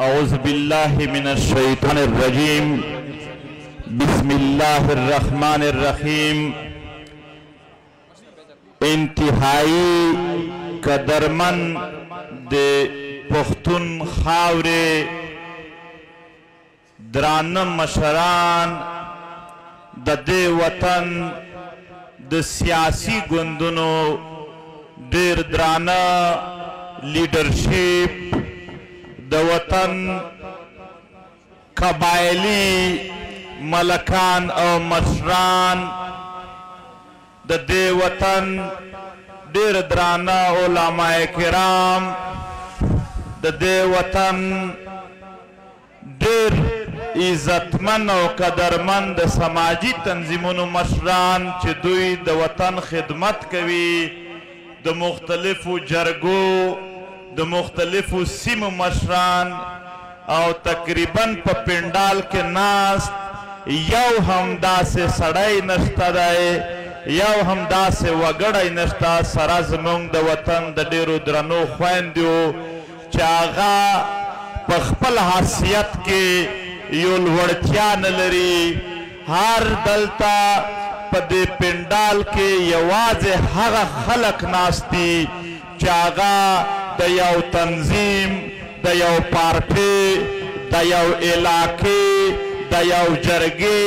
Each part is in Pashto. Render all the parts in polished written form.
اعوذ بالله من الشیطان الرجیم، بسم الله الرحمن الرحیم۔ انتهایی قدرمن د پښتون خاورې درانه مشران، د دې وطن د سیاسي ګوندونو ډېر درانه لیډرشپ، د وطن قبایلی ملکان او مشران، د دې وطن ډېر درانه علماء کرام، د دې وطن ډېر عزتمن او قدرمن د سماجي تنظیمونو مشران چې دوی د وطن خدمت کوي، د مختلفو جرګو، د مختلفو سیمو مشران، او تقریبا په پنډال کې ناست یو هم داسې سړی نشته دی، یو هم داسې وګړی نشته سره زمونږ د وطن د ډېرو درنو خویندو چې هغه په خپل حیثیت کې یو لوړتیا نه لري۔ هر دلته په دې پنډال کې یوازې هغه خلک ناست دي چې هغه د یو تنظیم، د یو پارټۍ، د یو علاقې، د یو جرګې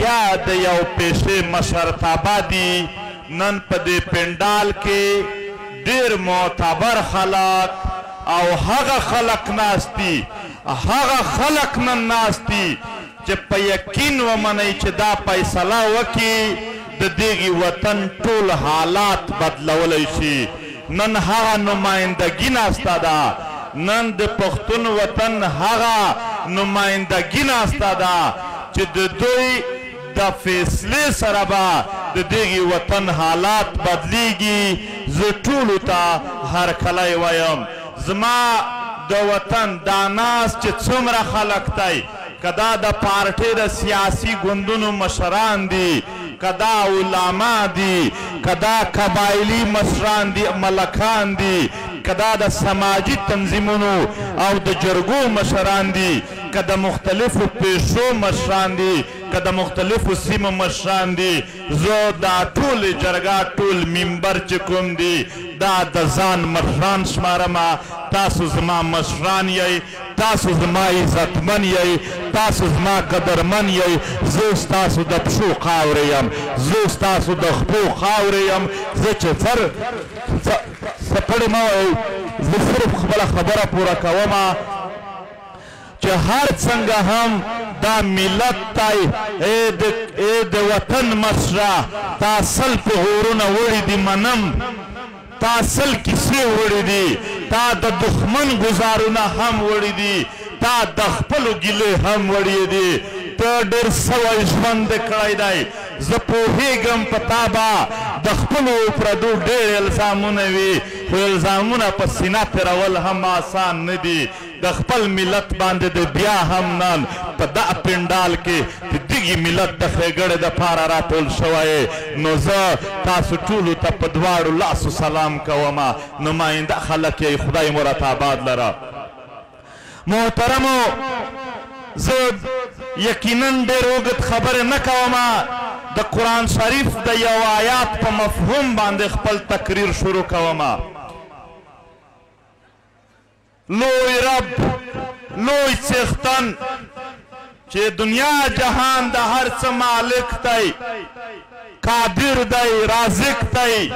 یا د یو پیشې مشرتابه دي۔ نن په دې پنډال کې ډېر معتبر خلک او هغه خلک ناست دي، هغه خلک نن ناست دي چې په یقین ومنئ چې دا فیصله وکړي د دغې وطن ټول حالات بدلولی شي۔ نن هغه نمایندګي ناسته ده، نن د پښتون وطن هغه نمایندګي ناسته ده چې د دوی د فیصلې سره به د دغې وطن حالات بدلیږي۔ زه ټولو ته هرکلی وایم۔ زما د وطن دا ناست چې څومره خلک دی، که دا د پارټۍ د سیاسي ګوندونو مشران دي، که دا علما دي، که دا قبایلي مشران دي، ملکان دي، که دا د سماجي تنظیمونو او د جرګو مشران دي، که د مختلفو پیشو مشران دي، که د مختلفو سیمو مشران دي، زه دا ټول جرګه، ټول منبر چې کوم دي، دا د ځان مشران شمارمه۔ تاسو زما مشران یئ، تاسو زما عزتمن یئ، تاسو زما قدرمن یئ۔ زه ستاسو د پښو خاورې یم، زه ستاسو د خپو خاورې یم۔ زه چې څپړې مه وایئ، زه صرف خپله خبره پوره کومه چې هر څنګه هم دا ملت دی، ای د وطن مشره، تا سل پیغورونه وړي دي، منم تا سل کیسې وړي دي، تا د دښمن ګزارونه هم وړي دي، تا د خپلو ګیلې هم وړي دي، ته ډېر سوی ژوند کړی دی۔ زه پوهېږم په تا به د خپلو پردو ډېر الزامونه وي، خو الزامونه په سینه تېرول هم آسان نه دي۔ د خپل ملت باندې د بیا هم نن په دا پنډال کې د دغې ملت د ښېګړې دپاره راټول شوی۔ نو زه تاسو ټولو ته په دواړو لاسو سلام کوم۔ نماینده خلک یې، خدای مو راته آباد لره۔ محترمو، زه یقینا ډېر اوږد خبرې نه کوم۔ د قرآن شریف د یو آیات په مفهوم باندې خپل تقریر شروع کوم۔ لوی رب، لوی څښتن چې دنیا جهان د هر څه مالک دی، قادر دی، رازق دی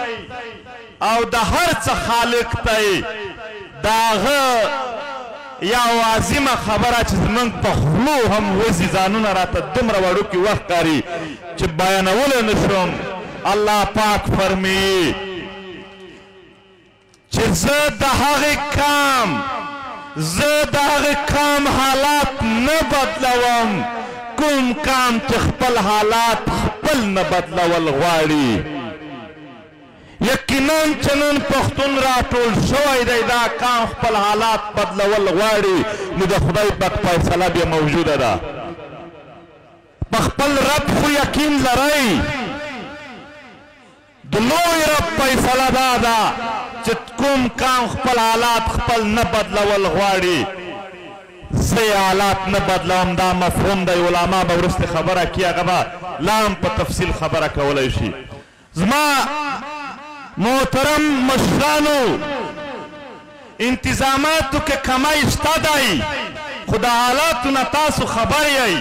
او د هر څه خالق دی، د هغه یو عظیمه خبره چې زمونږ په خولو هم وځي، ځانونه راته دومره وړوکي وخت ښکاري چې بیانولی نه شم۔ الله پاک فرمیي چې زه د هغې کام، زه د هغې کام حالات نه بدلوم کوم کام چې خپل حالات خپل نه بدلول غواړي۔ یقینا چې نن پښتون راټول شوی دی، دا کام خپل حالات بدلول غواړي، نو د خدای پاک فیصله بیا موجوده ده۔ په خپل رب خو یقین لرئ، د لوی رب فیصله دا ده چې کوم کام خپل حالات خپل نه بدلول غواړي۔ زه یې حالات نه بدلوم. دا مفهوم دی، علما به وروسته خبره کړي، هغه به لا هم په تفصیل خبره کولی شي. زما محترم مشرانو، انتظاماتو کې کمی شته دی، خو د حالاتو نه تاسو خبر یئ.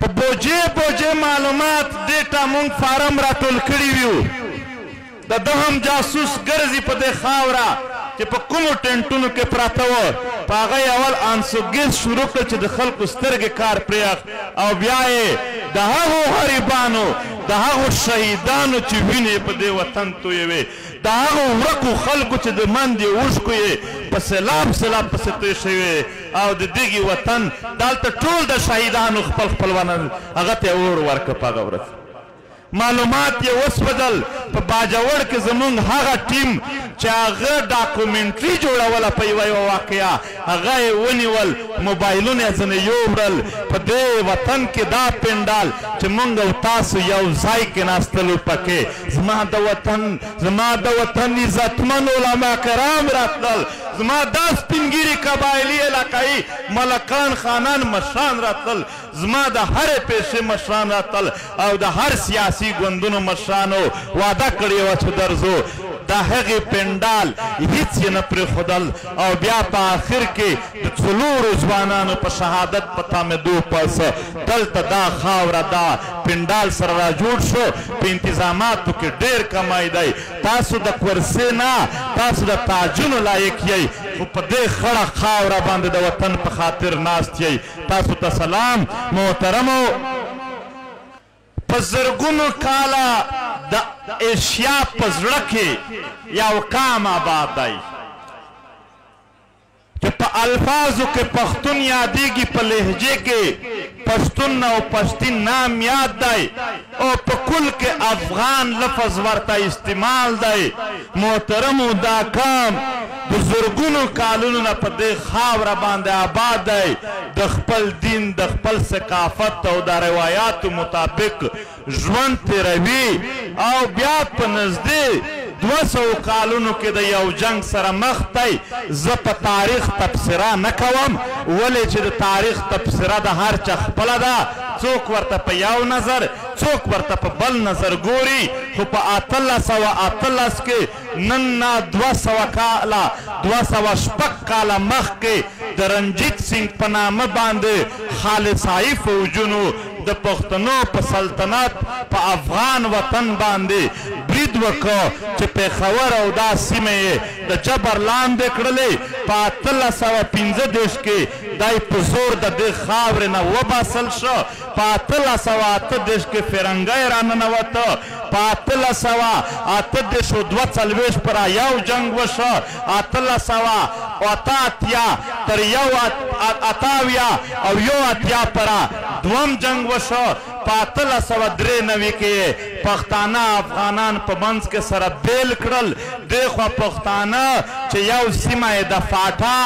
په بوجې بوجې معلومات ډیټا مونږ فارم راټول کړي ویو. د ده هم جاسوس ګرځي په دې خاوره چې په کومو ټینټونو کې پراته وو، په هغه یې اول آنسو ګیس شروع کړ چې د خلکو سترګې کار پرېښ، او بیا یې د هغو غریبانو، د هغو شهیدانو چې وینې په دې وطن تویوي، د هغو ورکو خلکو چې د مندې اوښکو یې په سیلاب سیلاب پسې توی شوی، او د دغې وطن دلته ټول د شهیدانو خپل خپلوانان هغه ته یې اور ورکړ. په هغه ورځ معلومات یې وسوځل. په باجوړ کې زمونږ هغه ټیم چې هغه ډاکومنټري جوړوله په یوه یوه واقعه، هغه یې ونیول، موبایلونه یې ځنې یووړل. په دې وطن کې دا پنډال چې مونږ او تاسو یو ځای کې ناستلو پکې، زما د وطن عزتمن علما کرام راتلل، زما دا سپین ږیري قبایلي علاقایي ملکان خانان مشران راتلل، زما د هرې پیشې مشران راتلل، او د هر سیاسي ګوندونو مشرانو وعده کړې وه چې درځو. د هغې پنډال هیڅ یې نه پرېښودل. او بیا په آخر کې د څلورو ځوانانو په شهادت په تامېدو پس دلته دا خاوره دا پنډال سره را جوړ شو. په انتظاماتو کې ډېر کمی دی. تاسو د کرسۍ نه، تاسو د تاجونو لایق یئ، خو په دې خړه خاوره باندې د وطن په خاطر ناست یئ. تاسو ته سلام محترمو. په زرګونو کاله د ایشیا په زړه کې یو قام آباد دی چې په الفاظو کې پښتون یادېږي، په لهجې کې پښتون او پښتین نام یاد دی، او په کل کې افغان لفظ ورته استعمال دی. محترمو، دا قام د زرګونو کالونو نه په دې خاوره باندې آباد دی، د خپل دین، د خپل ثقافت او د روایاتو مطابق ژوند تېروي. او بیا په نږدې 200 کالونو کې د یو جنگ سره مخ دی. زه په تاریخ تبصره نه کوم، ولې چې د تاریخ تبصره د هر چا خپله ده، څوک ورته په یو نظر، څوک ورته په بل نظر ګوري. خو په 1818 کې، نن نه 200 کاله، 206 کاله مخکې د رنجیت سینګ په نامه باندې خالصایي فوجونو د پښتنو په سلطنت، په افغان وطن باندې برید وکړ چې پېښور او دا سیمه یې د جبر لاندې کړلې. په 1835 کې دی په زور د دې خاورې نه وباسل شو. په 1838 کې فرنګی راننوته. په 1838 او 42 پر یو جنګ وشو. 1888 تر یو اتاویا او 81 پر دوم جنګ وشو. په 1893 کې پښتانه افغانان په منځ کې سره بیل کړل. دې خوا پښتانه چې یو سیمه یې د فاټا،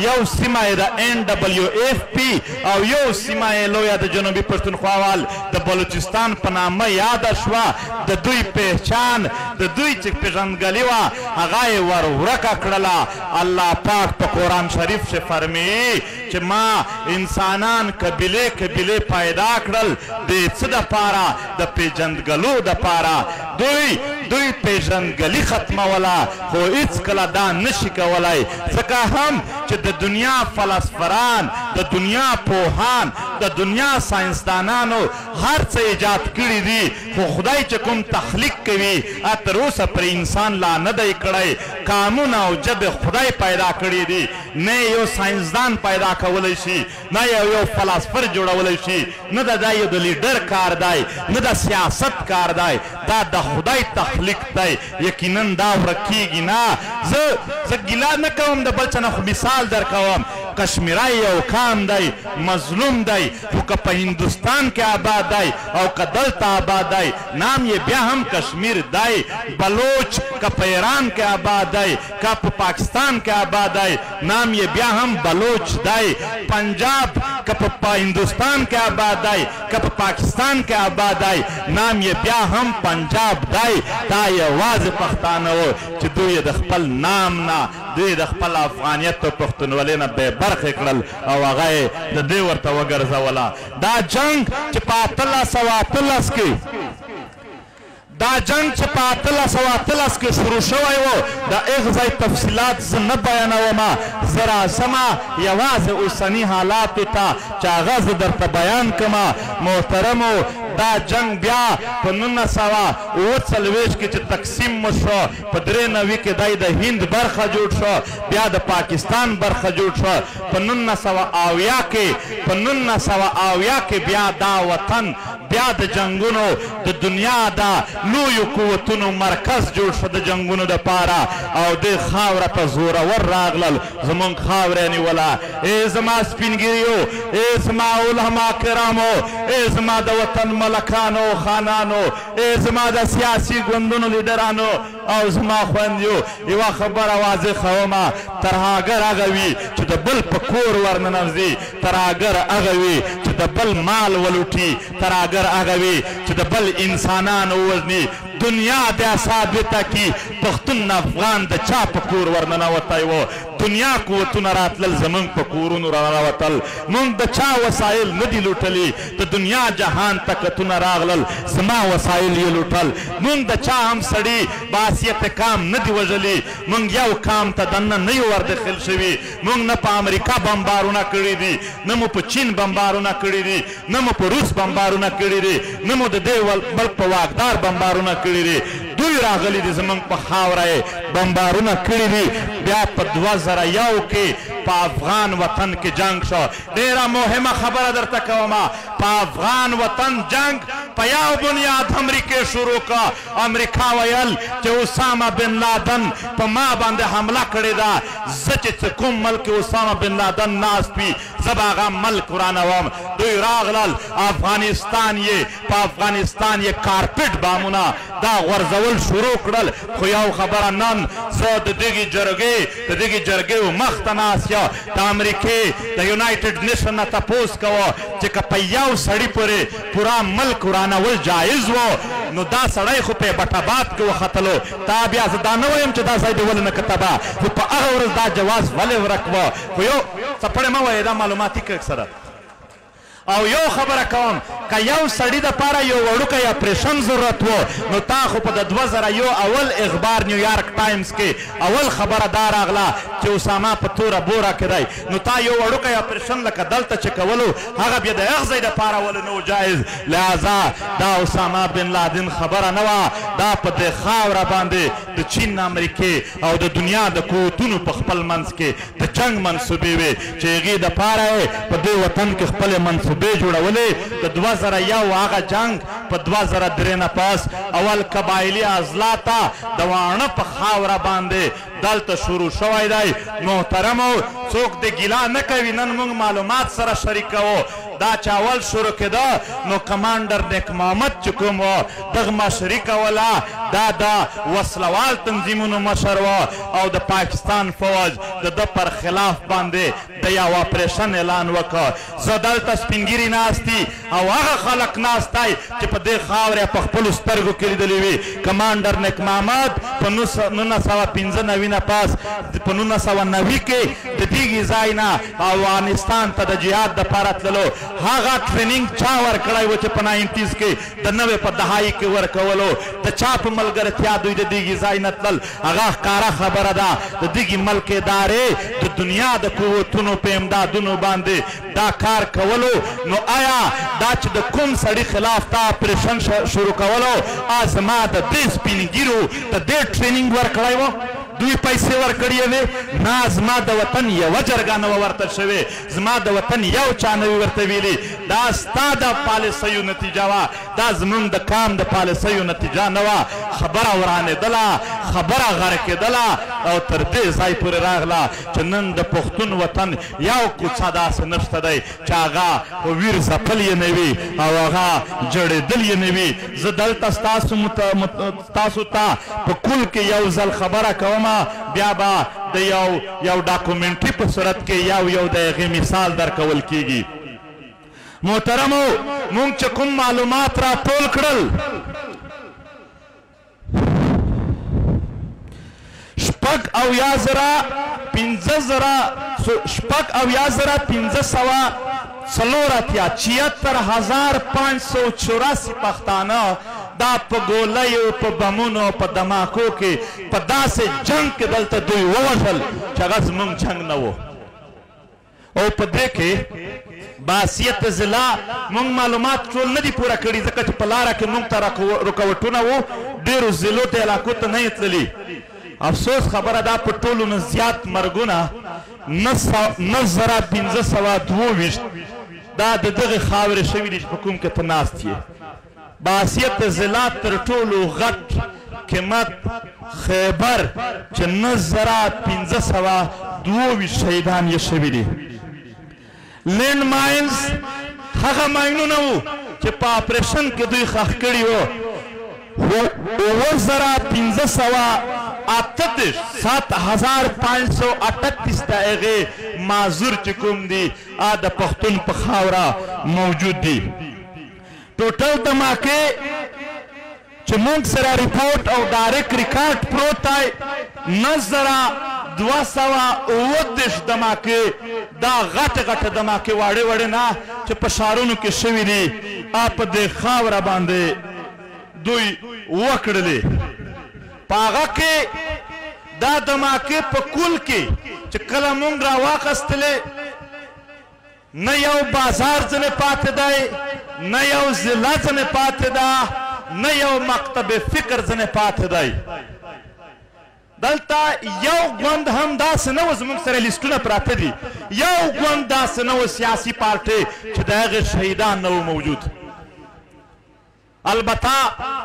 یو سیمه یې د این ډبلیو اف پی، او یو سیمه یې لویه د جنوبي پښتونخوا وال د بلوچستان په نامه یاده شوه. د دوی پهچان، د دوی چې پېژندګلي وه، هغه یې ور ورکه کړله. الله پاک په قرآن شریف کې فرمیي چې ما انسانان قبیلې قبیلې پیدا کړل، د څه دپاره؟ د پېژندګلو دپاره. دوی پېژندګلي ختموله، خو هیڅکله دا نشي کولی، ځکه هم چې د دنیا فلسفران، د دنیا پوهان، د دنیا ساینسدانانو هر څه ایجاد کړي دي، خو خدای چې کوم تخلیق کوي تر اوسه پر انسان لا نه دی کړی. قانون او ژبې خدای پیدا کړي دي، نه یو ساینسدان پیدا کولی شي، نه یو فلسفر جوړولی شي، نه د دا یو د لیډر کار دی، نه د سیاست کار دی، دا د خدای تخلیق دی. یقینا دا ورک کېږي نه. زه ګیله نه کوم د بل چا نه، خو مثال درکوم. کشمیری یو قام دی، مظلوم دی، خو که په هندوستان کې آباد دی او که دلته آباد دی، نام یې بیا هم کشمیر دی. بلوچ که په ایران کې آباد دی، که په پاکستان کې آباد دی، نام یې بیا هم بلوچ دی. پنجاب که په هندوستان کې آباد دی، که په پاکستان کې آباد دی، نام یې بیا هم پنجاب دی. دا یوازې پښتانه وو چې دوی یې د خپل نام نه، دوی د خپل افغانیت او پښتونولۍ نه بې برخې کړل او هغه یې د دوی ورته وګرځوله. دا جنګ چې په 1818 کې، دا جنګ چې په 1818 کې شروع شوی و، د هغه ځای تفصیلات زه نه بیانوم، زه راځم یوازې اوسني حالاتو ته چې هغه زه درته بیان کړم. محترمو، دا جنګ بیا په 1947 کې چې تقسیم شو، په 93 کې دی د هند برخه جوړ شو، بیا د پاکستان برخه جوړ شو. په 1970 کې، په 1970 کې بیا دا وطن بیا د جنګونو د دنیا د لویو قوتونو مرکز جوړ شو د جنګونو دپاره، او دې خاوره ته زورور راغلل، زمونږ خاوره یې نیوله. ای زما سپینږیریو، ای زما علما کرامو، ای زما د وطن ملکانو خانانو، ای زما د سیاسي ګوندونو لیډرانو او زما خویندیو، یوه خبره واضح کومه، ترهګر هغه وي چې د بل په کور ورننوځي، ترهګر هغه وي چې د بل مال ولوټي، ترهګر هغه وي چې د بل انسانان ووژني. دنیا بیا ثابته کی پښتون افغان د چا په کور ورننوتی و. دنیا قوتونه راتلل زمونږ په کورونو راننوتل، مونږ د چا وسایل نه دي لوټلي، د دنیا جهان طاقتونه راغلل زما وسایل یې لوټل. مونږ د چا هم سړي باسیت کام نه دي وژلي، مونږ یو کام ته دننه نه یو ورداخل شوي. مونږ نه په امریکا بمبارونه کړي دي، نه مو په چین بمبارونه کړي دي، نه مو په روس بمبارونه کړي دي، نه مو د دې ملک په واکدار بمبارونه کړي دي. دوی راغلي دي زمونږ په خاوره یې بمبارونه کړي دي. بیا په 2001 کې په افغان وطن کې جنگ شو. ډېره مهمه خبره درته کوم، په افغان وطن جنگ په یو بنیاد امریکې شروع کړه. امریکا ویل چې اسامه بن لادن په ما باندې حمله کړې ده، زه چې څه کوم ملک کې اسامه بن لادن ناست وي زه به هغه ملک ورانوم. دوی راغلل افغانستان یې، په افغانستان یې کارپټ بامونه دا غورځول شروع کړل. خو یو خبره، نن زه د دغې جرګې، د دغې جرګې مخ ته ناست یم، د امریکې د یونایټډ نیشن نه تپوس کوه چې که په یو سړي پورې پوره ملک ورانول جایز و، نو دا سړی خو په ایبټ آباد کې وختلو. تا بیا زه دا نه وایم چې دا ځای دې ولې نه کتبه، خو په هغه ورځ دا جواز ولې ورک و؟ خو یو څپړې مه وایې، دا معلوماتي کړ سره. او یو خبره کوم، که یو سړي دپاره یو وړوکی اپریشن ضرورت و، نو تا خو په د 2001 اول اخبار نیویارک ټایمز کې اول خبره دا راغله چې اسامه په توره بوره کې دی، نو تا یو وړوکی اپریشن لکه دلته چې کولو هغه بیا د هغه ځای دپاره ولې نه و جایز؟ لهذا دا اسامه بن لادن خبره نه وه، دا په دې خاوره باندې د چین، امریکې او د دنیا د قوتونو په خپل منځ کې د جنګ منصوبې وې چې هغې دپاره یې په دې وطن کې خپلې منصوبې جوړولې. د 2001 هغه جنګ په 2003 نه پس اول قبایلي اضلاع ته د واڼه په خاوره باندې دلته شروع شوی دی. محترمو، څوک د ګیله نه کوي، نن موږ معلومات سره شریکوو. دا چې اول شروع کېده نو کمانډر نیک محمد چې کوم و دغه مشري کوله، دا د وسلوال تنظیمونو مشر و، او د پاکستان فوج د ده پر خلاف باندې د یو اپریشن اعلان وکړ. زه دلته سپینږیري ناست دي او هغه خلک ناست دی چې په دې خاوره په خپلو سترګو کې لیدلي وي. کمانډر نیک محمد په 1995 نه پس په 1990 کې د دغې ځای نه افغانستان ته د جهاد دپاره تللو. هغه ټریننګ چا ورکړی و چې په 90s کې د 90 په دهایي کې ورکولو، د چا په ملګرتیا دوی د دغې ځای نه تلل؟ هغه ښکاره خبره ده، د دغې ملک ادارې د دنیا د قوتونو په امدادونو باندې دا کار کولو. نو آیا دا چې د کوم سړي خلاف تا اپریشن شروع کولو، زما د دې سپینږیرو د دې ټریننګ ورکړی و؟ دوی پیسې ورکړې وې؟ نه، زما د وطن یوه جرګه نه وه ورته شوې، زما د وطن یو چا نه وي ورته ویلي. دا ستا د پالیسیو نتیجه وه، دا زمونږ د کام د پالیسیو نتیجه نه وه. خبره ورانېدله، خبره غرقېدله او تر دې ځای پورې راغله چې نن د پښتون وطن یو کوڅه داسې نشته دی چې هغه په ویر ځپل یې نه وي او هغه جړېدل یې نه وي. زه دلته ستاسو ته په کل کې یو ځل خبره کوم، بیا به د یو ډاکومنټي په صورت کې یو یو د هغې مثال درکول کیږي. محترمو، مونږ چې کوم معلومات را ټول کړل، 76,584 76,584 پښتانه دا په ګولیو، په بمونو، په دماکو کې په داسې جنګ کې دلته دوی ووژل چې هغه زمونږ جنګ نه و. او په دې کې باسیت ضلع مونږ معلومات ټول نه دي پوره کړي، ځکه چې په لاره کې مونږ ته رکاوټونه وو، ډېرو ضلعو ته علاقو ته نه یې تللي. افسوس خبره دا په ټولو نه زیات مرګونه 9,522 دا د دغې خاورې شوي دي چې په کوم کې ته ناست یې. باسیت ضلع تر ټولو غټ قیمت خیبر چې 9,522 شهیدان یې شوي دي. لینډ ماینز هغه ماینونه وو چې په اپریشن کې دوی ښخ کړي وو، 7,538 7,538 د هغې معذور چې کوم دي د پښتون په خاوره موجود دي. ټوټل دماکې چې مونږ سره رپورټ او ډایرکټ ریکارډ پروت دی 9,237 دماکې، دا غټه غټه دماکې، واړې واړې نه چې په ښارونو کې شوي دي، په دې خاوره باندې دوی وکړلې. په هغه کې دا دماکې په کل کې چې کله مونږ را واخیستلې، نه یو بازار ځنې پاتې دی، نه یو ضلع ځنې پاتې ده، نه یو مکتب فکر ځنې پاتې دی. دلته یو ګوند هم داسې نه و، زموږ سره لیستونه پراته دي، یو ګوند داسې نه و سیاسي پارټۍ چې د هغې شهیدان نه و موجود. البته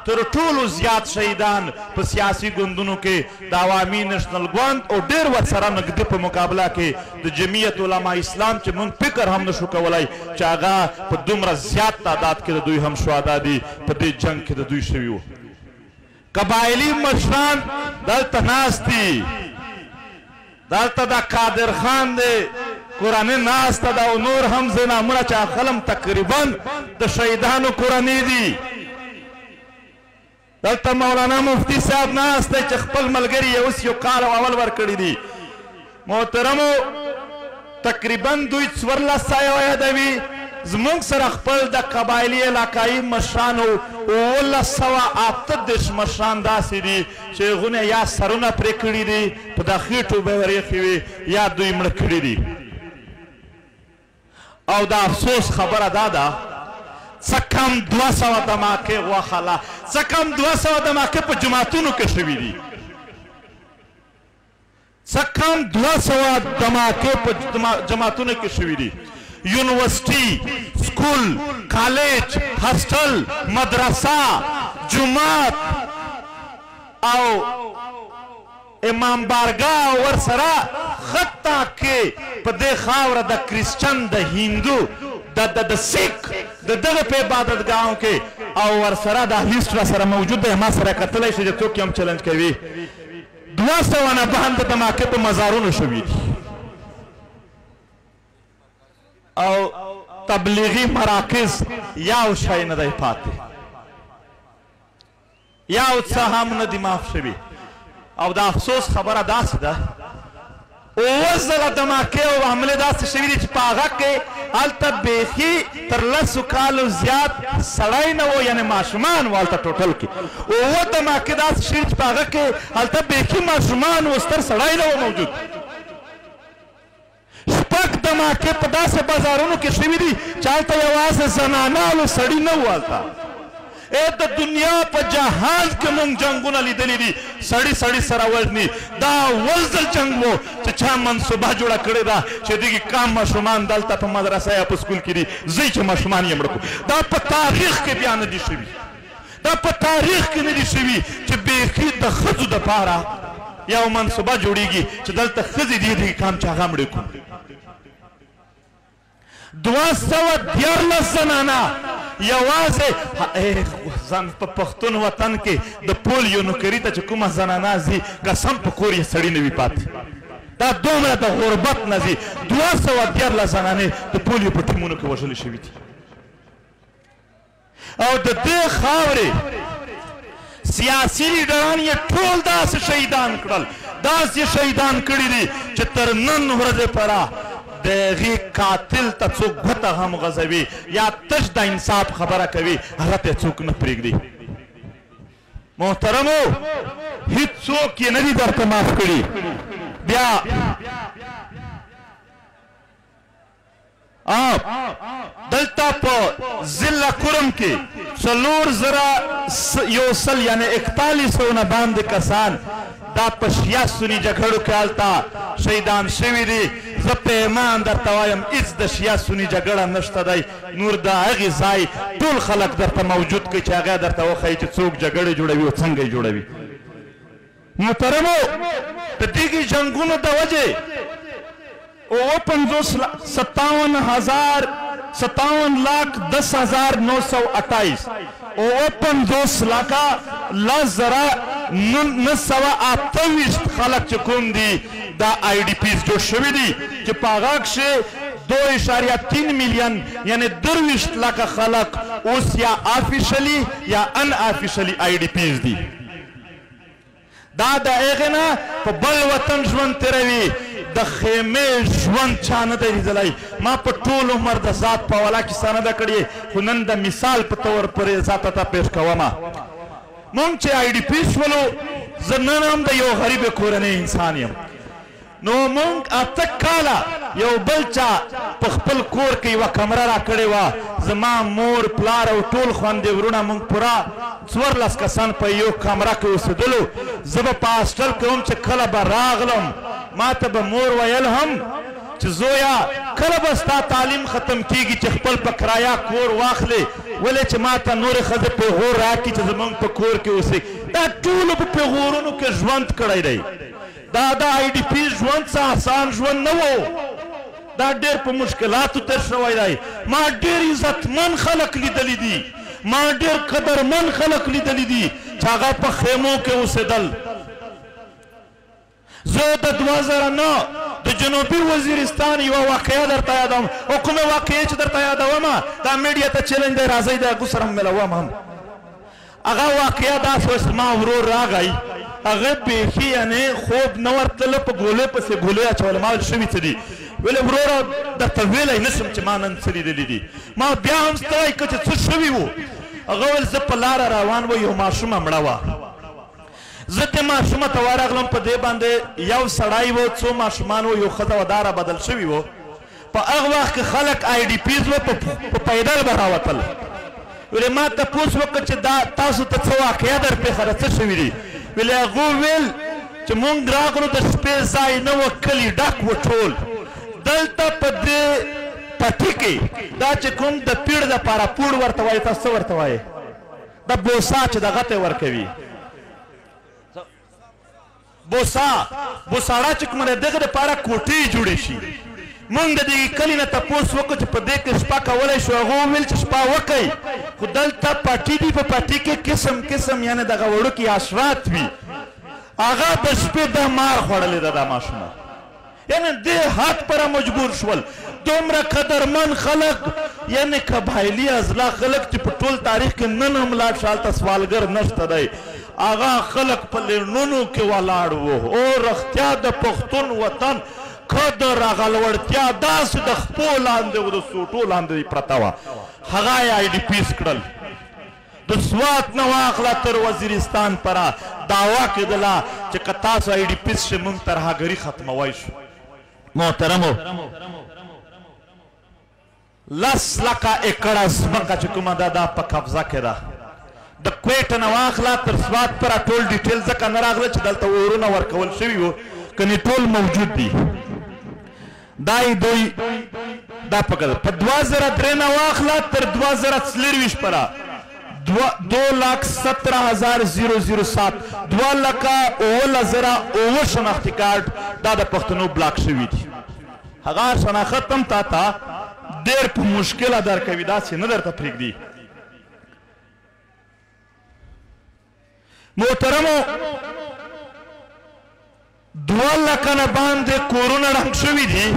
تر ټولو زیات شهیدان په سیاسي ګوندونو کې د عوامي نشنل ګوند او ډېر ورسره نږدې په مقابله کې د جمعیت علما اسلام چې موږ فکر هم نشو کولی چې هغه په دومره زیات تعداد کې د دوی هم شهدا دي، په دې جنګ کې د دوی شوي وو. قبایلي مشران دلته ناست دي، دلته د قادر خان دی کورنۍ ناسته ده او نور هم ځینې نامونه چې اخلم تقریبا د شهیدانو کورنۍ دي. دلته مولانا مفتی صاحب ناست دی چې خپل ملګري یې اوس یو کال او اول ورکړي دي. محترمو، تقریبا دوی 14 سوه یادوي، زموږ سره خپل د قبایلي علاقایي مشرانو 1738 مشران داسې دي چې هغونه یا سرونه پرې کړي دي، په دا خېټو به یې ورېښي وي، یا دوی مړه کړي دي. او د افسوس خبره دا ده څه کم 200 دماکې غوښله، څه کم 200 دماکې په جوماتونو کې شوي دي، څه کم 200 دماکې په جوماتونو کې شوي دي. یونیورسټي، سکول، کالج، هاسټل، مدرسه، جومات او امام بارګاه ورسره حتی کې په دې خاوره د کرسچن، د هندو، د سیک د دغه په عبادتګاهو کې او ورسره دا لیست را سره موجود دی، ما سره کتلی شي چې څوک یې هم چلنج کوي. 200 نه باندې دماکې په مزارونو شوي دي او تبلیغي مراکز یو شی نه دی پاتې، یو څه هم نه دي معاف شوي. او د افسوس خبره داسې ده، 7 ځله دماکې او حملې داسې شوي دي چې په هغه کې هلته بیخي تر 10 کالو زیات سړی نه و، یعنې ماشومان وو هلته ټوټل کې. 7 دماکې داسې شوي چې په هغه کې هلته بیخي ماشومان وو، ستر سړی نه و موجود. 6 دماکې په داسې بازارونو کې شوي دي چې هلته یوازې زنانه او سړي نه وو هلته. د دنیا په جهان کې مونږ جنګونه لیدلي دي، سړي سړي سره وژني. دا اول ځل جنګ و چې چا منصوبه جوړه کړې ده چې دغې کم ماشومان دلته په مدرسه یا په سکول کې دي، ځئ چې ماشومان یې مړه کړو. دا په تاریخ کې بیا نه دي شوي. دا په تاریخ کې نه دي شوي چې بیخي د ښځو دپاره یو منصوبه جوړیږي چې دلته ښځې دي دې کام چې هغه مړې کړو. 213 زنانه یوازې په پښتون وطن کې د پولیو نوکري ته چې کومه زنانه ځي، قسم په کور یې سړي نه وي پاتې. دا دومره د غربت نه ځي. 213 زنانې د پولیو په ټیمونو کې وژلې شوي دي. او د دې خاورې سیاسي لیډران یې ټول داسې شهیدان کړل، داسې شهیدان کړي دي چې تر نن ورځې پره د هغې قاتل ته څوک ګوته هم غځوي یا تش د انصاف خبره کوي، هغه ته څوک نه پرېږدي. محترمو، هیڅوک یې نه دي درته معاف کړي. بیا دلته په ضلع کرم کې 4100 یعنې 4100 نه باندې کسان دا په شیعه سني جګړو کې هلته شهیدان شوي دي. زه په ایمان درته وایم هیڅ د شیعه سني جګړه نشته دی. نور د هغې ځای ټول خلک درته موجود کړي چې هغه درته وښایي چې څوک جګړې جوړوي او څنګه یې جوړوي. محترمو، د دغې جنګونو د وجې 57,10,928، 57,10,928 خلک چې کوم دي دا آی ډي پیز جوړ شوي دي چې په هغه کښې 2.3 میلیون یعنې 23 لکه خلک اوس یا officially یا unofficially آی ډي پیز دي. دا د هغې نه په بل وطن ژوند تېروي، د خیمې ژوند چا نه دی لیدلی. ما په ټول عمر د ذات په حواله کیسه نه ده کړې، خو نن د مثال په طور پورې ذات ته پیش کومه. مونږ چې آی ډي پي شولو، زه نن هم د یو غریب کورنۍ انسان یم. نو مونږ 8 کاله یو بل چا په خپل کور کې یوه کمره راکړې وه. زما مور پلار او ټول خوندې وروڼه مونږ پوره 14 کسان په یو کمره کې اوسېدلو. زه به په هاسټل کې وم چې کله به راغلم ما ته به مور ویل هم چې زویا کله به ستا تعلیم ختم کیږي چې خپل په کرایه کور واخلې، ولې چې ما ته نورې ښځې پیغور راکړي چې زمونږ په کور کې اوسي. دا ټولو په پیغورونو کې ژوند کړی دی. دا د آی ډي پي ژوند څه آسان ژوند نه و، دا ډېر په مشکلاتو تېر شوی دی. ما ډېر عزتمن خلک لیدلي دي، ما ډېر قدرمن خلک لیدلي دي چې هغه په خیمو کې اوسېدل. زه د 2009 د جنوبي وزیرستان یوه واقعه درته یادوم، او کومه واقعه چې درته یادوم دا میډیا ته چیلنج دی، راځئ د هغو سره هم ملوم هم. هغه واقعه داسې وه چې زما ورور راغی، هغه بیخي یعنې خوب نه ورتلله، په ګولې پسې ګولې اچوله. ما ویل شوي څه دي؟ ویلې وروره درته ویلی نه شم چې ما نن څه لیدلي دي. ما بیا هم ستړی کړه چې څه شوي وو. هغه ویل زه په لاره روان وه، یو ماشومه مړه وه. زه دې ماشومه ته ورغلم، په دې باندې یو سړی و، څو ماشومان وو، یو ښځه وه، دا را بدل شوي وو. په هغه وخت کې خلک آی ډي پیز وو، په پیدل به راوتل. ویلې ما تپوس وکړ چې دا تاسو ته څه واقعه در پېښه ده، څه شوي دي؟ ویلې هغو ویل چې مونږ راغلو د شپې ځای نه و، کلي ډک و ټول. دلته په دې پټي کې دا چې کوم د پیړ دپاره پوړ ورته وایي، تاسو څه ورته وایې؟ د بوسا چې دغه ته ورکوي، بوسا بوساړه چې کومه ده دغه دپاره کوټې جوړې شي. مونږ د دې کلي نه تپوس وکړو چې په دې کې شپه کولی شو. هغه وویل چې شپه وکئ، خو دلته پټي دي، په پټي کې قسم قسم یعنې دغه وړوکي حشرات وي. هغه د شپې دا مار خوړلې ده دا ماشومه، یعنې دې حد پر مجبور شول. دومره قدرمن خلک یعنې قبایلي اضلاع خلک چې په ټول تاریخ کې نن هم لاړ شه هلته سوالګر نشته دی، هغه خلک په لینونو کې ولاړ وو. او رښتیا د پښتون وطن قدر هغه لوړتیا داسې د خپو لاندې او د سوټو لاندې پرته وه، هغه یې آی ډي پیس کړل. د سوات نه واخله تر وزیرستان پره دعوا کېدله چې که تاسو آی ډي پیس شئ موږ ترهګري ختموی شو. محترمو، 10 لکه ایکړه ځمکه چې کومه ده دا په قبضه کې ده. د کویټه نه واخله تر سوات پره ټول ډیټیل ځکه نه راغله چې دلته اورونه ورکول شوي وو، کنې ټول موجود دي. دا یې دوی دا پکې ده. په 2003 نه واخله تر 2024 پره 2,17,007 2,17,007 شناختي کارت دا د پښتنو بلاک شوي دي. هغه شناخت هم تا ته ډېر په مشکله درکوي، داسې نه درته پرېږدي. محترمو 2 لکه نه باندې کورونه ړنګ شوي دي.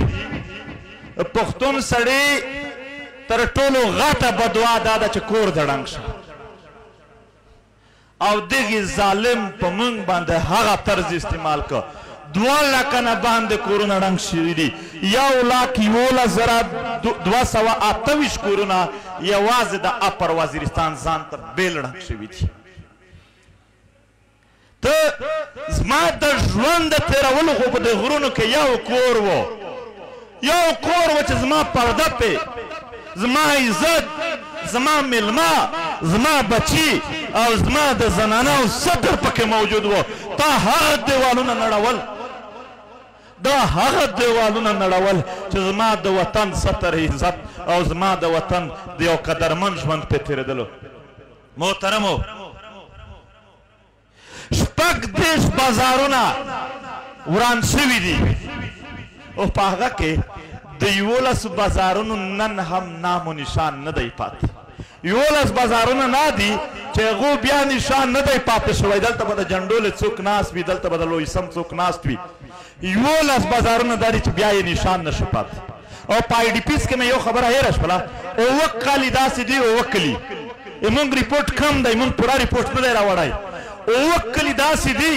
پښتون سړی تر ټولو غټه بدوا دا ده چې کور د ړنګ شه، او دغې ظالم په موږ باندې هغه طرز استعمال که. 2 لکه نه باندې کورونه ړنګ شوي دي. 1,11,228 کورونه یوازې د اپر وزیرستان ځان ته بېل ړنګ شوي دي. ته زما د ژوند د تېرولو خو په دې غرونو کې یو کور و، یو کور و چې زما پرده پې، زما عزت، زما میلمه، زما بچي او زما د زنانه او ستر پکې موجود و. تا هغه دیوالونه نړول، دا هغه دیوالونه نړول چې زما د وطن ستر، عزت او زما د وطن د یو قدرمن ژوند پې تېرېدلو. محترمو 36 بازارونه وران شوي دي او په هغه کې د 11 بازارونو نن هم نام و نشان نه دی پاتې. 11 بازارونه نه دي چې هغو بیا نشان نه دی پاتې شوی. دلته به د جنډولې څوک ناست وي، دلته به د لویسم څوک ناست وي. 11 بازارونه دا دي چې بیا یې نشان نه شو پاتې. او په آی ډي پیز کې مې یو خبره هېره شوله، 7 کلي داسې دي، 7 کلي موږ رپورټ کم دی، موږ پوره رپورټ نه دی راوړی. 7 کلي داسې دي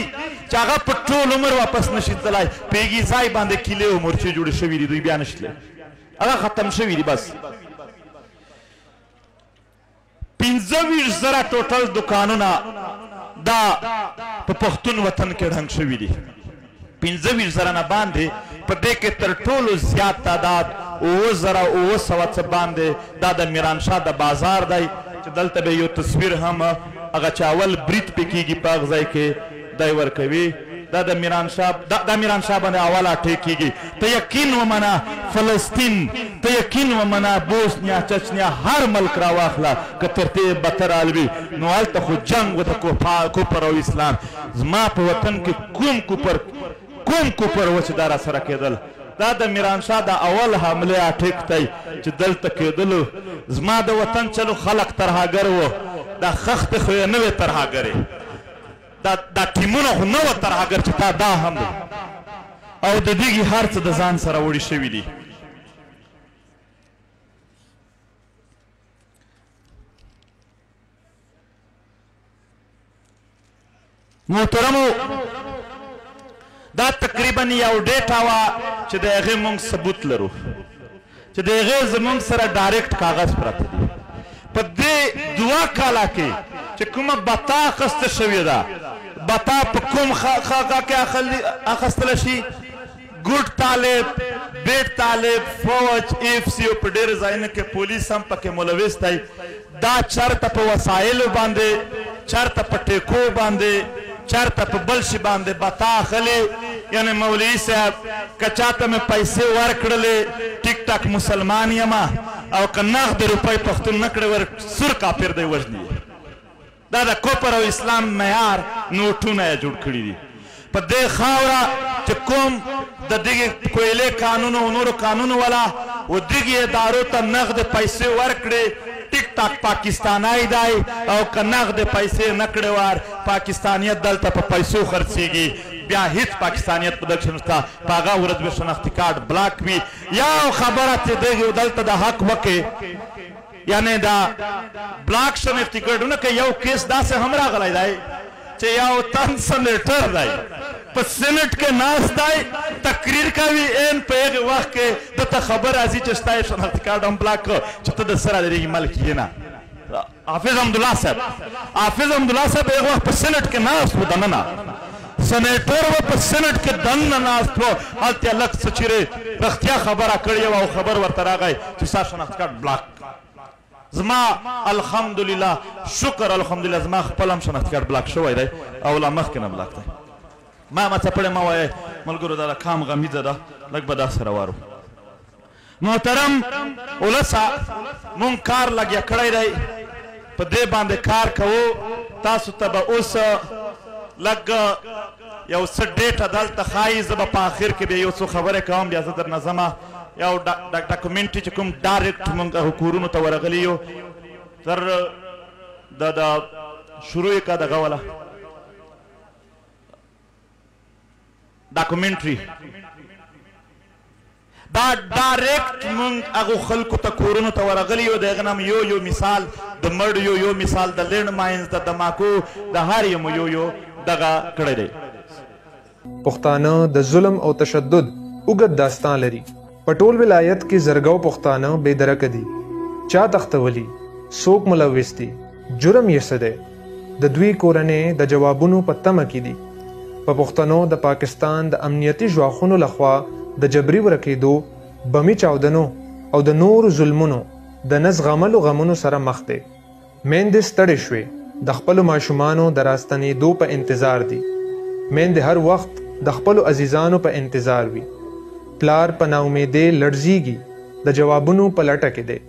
چې هغه په ټول عمر واپس نشي تللی. په هغې ځای باندې کیلې او مورچې جوړې شوي دي، دوی بیا نشي تللی، هغه ختم شوي دي. بس 25,000 ټوټل دکانونه دا په پښتون وطن کې ړنګ شوي دي. 25,000 نه باندې په دې کې تر ټولو زیات تعداد 7,700 څه باندې دا د میرانشاه د بازار دی چې دلته به یو تصویر هم هغه چې اول برید پې کېږي په هغه ځای کې دی ورکوي. دا د میرانشاه دا میرانشاه باندې اول اټیک کېږي. ته یقین ومنه فلسطین، ته یقین ومنه بوسنیا، چچنیا، هر ملک راواخله که تر دې بتر الوي، نو هلته خو جنګ و د کفر او اسلام. زما په وطن کې کوم کفر و چې دا را سره کېدل؟ دا د میرانشاه د اول حملې اټیک دی چې دلته کېدلو. زما د وطن چلو خلک ترهګر و، دا خښتې خو یې نه وې ترهګرې، دا ټیمونه خو نه وه ترهګر چې تا دا هم دی. او د دغې هر څه د ځان سره وړي شوي دي. محترمو دا تقریبا یو ډیټا وه چې د هغې موږ ثبوت لرو، چې د هغې زموږ سره ډایرکټ کاغذ پراته دي. په دې 2 کاله کې چې کومه بتا اخیسته شوې ده، بتا په کوم خاکه کې اخیستلی شي؟ ګوډ طالب، بیټ طالب، فوج، ایف سي او په ډېرو ځایونو کې پولیس هم پکې ملوث دی. دا چرته په وسایلو باندې، چرته په ټیکو باندې، چرته په بل شي باندې بتا اخلي. یعنې مولوي صاحب که چاته مې پیسې ورکړلې ټیک ټاک مسلمان یم، او که نغد روپۍ پښتون نه کړې ور سور کافر دی وژني. دا د کفر او اسلام معیار نوټونه یې جوړ کړي دي. په دې خاوره چې کوم د دغې کویلې کانونو او نورو کانونو والا و دغې ادارو ته نغد پیسې ورکړې، ټیک ټاک پاکستانی دی، او که نغد پیسې نه کړې ور پاکستانیت دلته په پیسو خرڅېږي، بیا هیڅ پاکستانیت په دغه نشته. په هغه ورځ به شناختي کارت بلاک وي. یو خبره چې دغې دلته د حق وکړي، یعنې دا بلاک شناختي کارتونه که یو کیس داسې هم راغلی دی چې یو تن سنیټر دی، په سینټ کې ناست دی، تقریر کوي، عین په هغې وخت کې ده ته خبر راځي چې ستا یې شناختي کارت هم بلاک کړ چې ته د سره د ملک یې نه. حافظ حمدالله صاحب، حافظ حمدالله صاحب هغه وخت په سینټ کې ناست و، دننه سنیټر و، په سینټ کې دننه ناست و. هلته یې لږ څه چیرې رښتیا خبره کړې وه او خبر ورته راغی چې ستا شناختي کارت بلاک. زما الحمدلله شکر الحمدلله زما خپل هم شناختي کارت بلاک شوی دی او لا مخکې نه بلاک دی. ما څپړې مه وایئ ملګرو، دا د کام غمیزه ده، لږ به داسې روارو. محترم ولسه مونږ کار لګیا کړی دی. په دې باندې کار کوو. تاسو ته به اوس لږ یو څه data دلته ښایي، زه به په آخر کې بیا یو څو خبرې کوم، بیا زه درنه ځمه. یو documentary چې کوم direct موږ هغو کورونو ته ورغلي یو، تر د شروع یې که دغه والا documentary، دا direct مونږ هغو خلکو ته کورونو ته ورغلي یو، د هغه نه یو یو مثال د مړیو، یو مثال د land mines، د دماکو، د هر یو مو یو یو دغه کړی دی. پښتانه د ظلم او تشدد اوږد داستان لري. په ټول ولایت کې زرګاو پښتانه بې درکه دي. چا تښتولي؟ څوک ملوث دي؟ جرم یې څه دی؟ د دوی کورنۍ د جوابونو په تمه کې دي. په پښتنو د پاکستان د امنیتي ځواکونو لخوا د جبري ورکېدو، بمي چاودنو او د نورو ظلمونو د نه زغملو غمونو سره مخ دی. میندې ستړې شوې، د خپلو ماشومانو د راستنېدو په انتظار دي. میندې هر وخت د خپلو عزیزانو په انتظار وي. پلار په ناامیدۍ لړزیږي، د جوابونو په لټه کې دی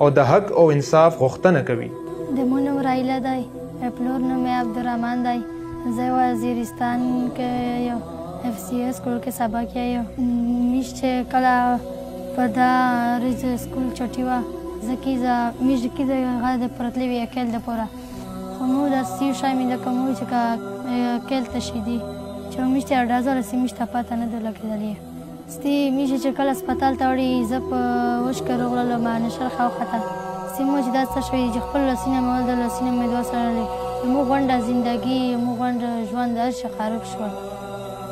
او د حق او انصاف غوښتنه کوي. د مور نوم رایله دی، پلور نوم یې عبدالرحمن دی. زه وزیرستان کې یو اف سی سکول کې سبق یم. میش چې کله په دا ورځ سکول چټي وه، زه کیزه میش کیزه هغه د پرتلې وي اکل دپاره، خو مو داسې شی مې لکه مو چې که کیل ته شي دي چې میش ته اډازه رسي، میش ته پته نه ده لګېدلې. ستې میش چې کله هسپتال ته وړي، زه په وشکه روغللم، نشرخه وخته. ستې مو چې دا څه شوي چې خپل لاسونه مې ولدل، لاسونه مې دوه سره مو غونډه زندګي، مو غونډه ژوند هر شي خراب شول.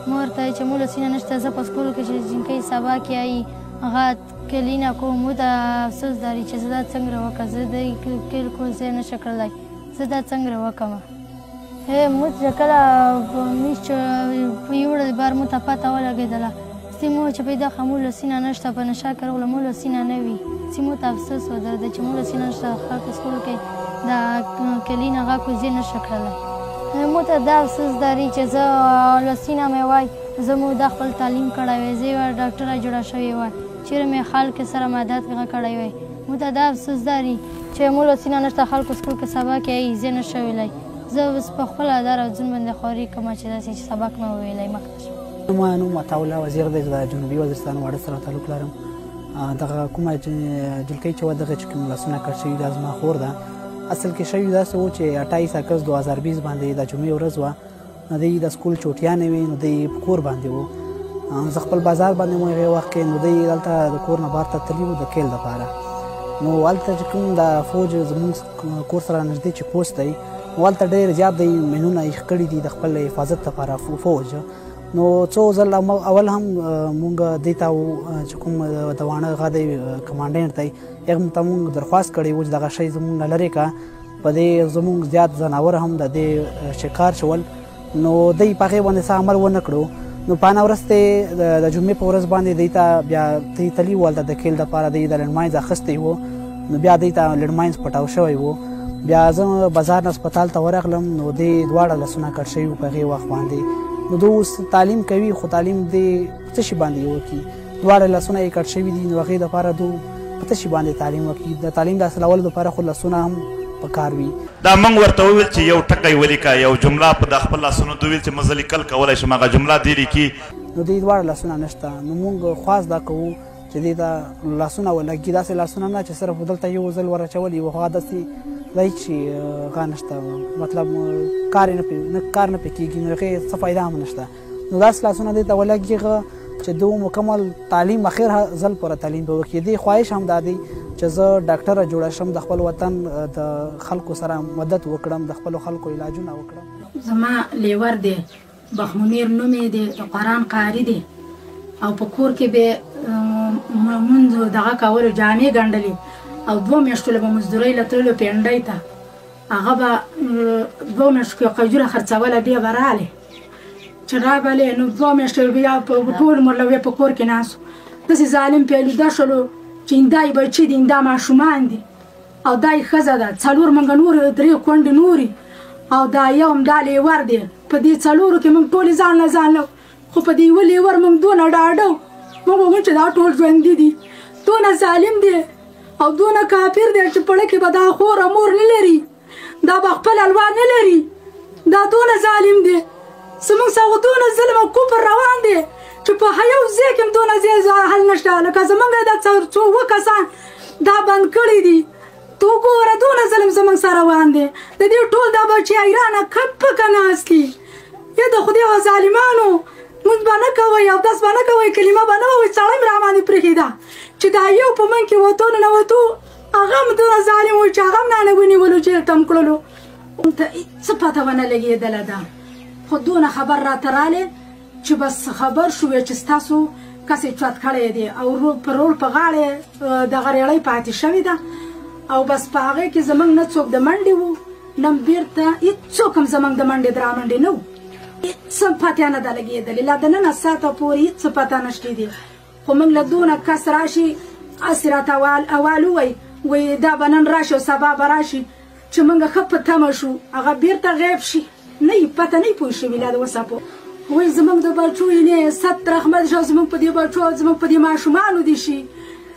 مور ته چې مو لاسونه نشته، زه په سکول کې چې جینکۍ سبا کې آیي هغه کلینه کوم، مو ته افسوس داري چې زه دا څنګه وکړم، زه د کیل کو زه نه شم کړلی، زه دا څنګه وکړم. مو چې کله میش چې په یوړل بار مو ته پته ولګېدله، ستې مو چې پیدا ښه مو لاسونه نشته، په نشه کې راغله مو لاسونه نه وي، ستې مو ته افسوس ودرېده چې مو لاسونه نشته، خلک سکول کې دا کلین هغه کوزې نه شو کړلی. مو ته دا افسوس داري چې زه لاسونه مې وای، زه مو دا خپل تعلیم کړی وای، زه یوه ډاکټره جوړه شوې وای، چېرې مې خلک سره مدد هغه کړی وای. مو ته دا افسوس داري چې مو لاسونه نشته، خلکو سکول کې سبق یې زه نه شم ویلی، زه اوس په خپله دار او ځون باندې خواري کوم چې داسې چې سبق مې وویلی مخته شم. زما نوم عطاالله وزیر دی، زه د جنوبي وزیرستان واړه سره تعلق لرم. دغه کومه جلکۍ چې وه، دغه چې کوم لاسونه کټ شوي، دا زما خور ده. اصل کې شوي داسې و چې 28 اګست 2020 باندې د جمعې ورځ وه، نو دی د سکول چوټیانې وې، نو دی په کور باندې و. زه خپل بازار باندې مو هغې وخت کې، نو دی دلته د کور نه بهر ته تللي وو د کیل دپاره. نو هلته چې کوم د فوج زموږ کور سره نږدې چې پوسټ دی، نو هلته ډېر زیات دی مینونه یې کړي دي د خپل حفاظت لپاره فوج. نو څو ځل اول هم مونږ دې ته چې کوم د واڼه هغه دی کمانډنټ دی، هغه ته مونږ درخواست کړی و چې دغه شی زمونږ نه لرې که، په دې زمونږ زیات ځناور هم د دې شکار شول. نو دی په هغې باندې څه عمل ونه کړو. نو په انا ورځ د جمعې په ورځ باندې دی ته بیا دی تلي وو هلته د کیل دپاره، دی د landmines اخیستی و، نو بیا دی ته landmines پټاو شوی و. بیا زه بازار نه هسپتال ته ورغلم، نو دی دواړه لاسونه کټ شوي وو په هغې وخت باندې. نو دوی اوس تعلیم کوي، خو تعلیم دې په څه شي باندې یې وکړي؟ دواړه لاسونه یې کټ شوي دي، نو هغې دپاره دوی په څه شي باندې تعلیم وکړي؟ د تعلیم د حاصلولو دپاره خو لاسونه هم په کار وي. دا موږ ورته وویل چې یو ټکی ولیکه، یو جمله په د خپل لاسونو. دوی ویل چې زه لیکل کولی شم، هغه جمله دې لیکي. نو دې دواړه لاسونه نشته، نو موږ خواست دا کوو چې دې ته لاسونه ولګي، داسې لاسونه نه چې صرف دلته یو ځل ور اچولي وو، هغه داسې دی چې هغه نشته، مطلب کار نه کار نه پې کېږي، نو هغې څه فایده هم نشته. نو داسې لاسونه دې ته ولګي چې دوی مکمل تعلیم اخر ځل پوره تعلیم به وکړي. دې خواهش هم دا دی چې زه ډاکټره جوړه شم، د خپل وطن د خلکو سره مدد وکړم، د خپلو خلکو علاجونه وکړم. زما لیور دی، بخمنیر نوم یې دی، د قرآن قاري دی، او په کور کې به مونځ دغه کولو، جامې ګنډلې، او دوه میاشتو له به مزدورۍ له تللو پینډۍ ته، هغه به دوه میاشتو کې قجوره خرڅوله، بیا به راغلې چې راغلې، نو دوه میاشتې بیا په ټول عمر له په کور کې ناست. داسې ظالم پیلوده شولو چې دا یې بچي دي، دا ماشومان دي، او دا یې ښځه ده، څلور موږ نور درې کونډې نوري، او دا یو هم دا لیور دی. په دې څلورو کې موږ ټولې ځان له ځان له، خو په دې یوه لیور موږ دونه ډاډه وو، موږ ویل چې دا ټول ژوندي دي. دونه ظالم دی او دونه کافر دی چې په زړه کې به دا خور او مور نه لري. دا به خپل الوا نه لري. دا دونه ظالم دی، زموږ سره دونه ظلم او کفر روان دی چې په یو ځای کې هم دونه ځای حل نشته. لکه زموږ دا څو اووه کسان دا بند کړي دي، ته وګوره دونه ظلم زموږ سره روان دی. د دې ټول دا بچي حیرانه کپ پکه ناست دي. یا د خدای او ظالمانو مونځ به نه کوئ، اودس به نه کوئ، کلمه به نه وایئ، سړی مې راباندې پرېښې ده چې دا یو په منځ کې وتو ننوتو، هغه هم دونه ظالم و چې هغه هم رانه ونیولو، جېل ته هم کړلو. موږ ته هېڅ پته ونه لګېدله ده، خو دونه خبر راته راغلی چې بس خبر شوې چې ستاسو کس یې چت کړی دی او په روړ په غاړه دغه رېړۍ پاتې شوې ده. او بس په هغې کې زموږ نه څوک د منډې وو، نه بېرته هېڅوک هم زموږ د منډې درامنډې نه وو. هېڅ هم پته نه ده لګېدلې، لا د ننه ساعته پورې هېڅ پته نشته دي. خو موږ له دونه کس راشي هسې راته اول ووایي، وایي دا به نن راشي او سبا به راشي، چې موږ ښه په تمه شو هغه بېرته غیب شي. نه یې پته نه یې پوه شوي لا د اوسه پورې. وایي زموږ د بچو یې ست رحمت شه، زموږ په دې بچو او زموږ په دې ماشومانو دي شي،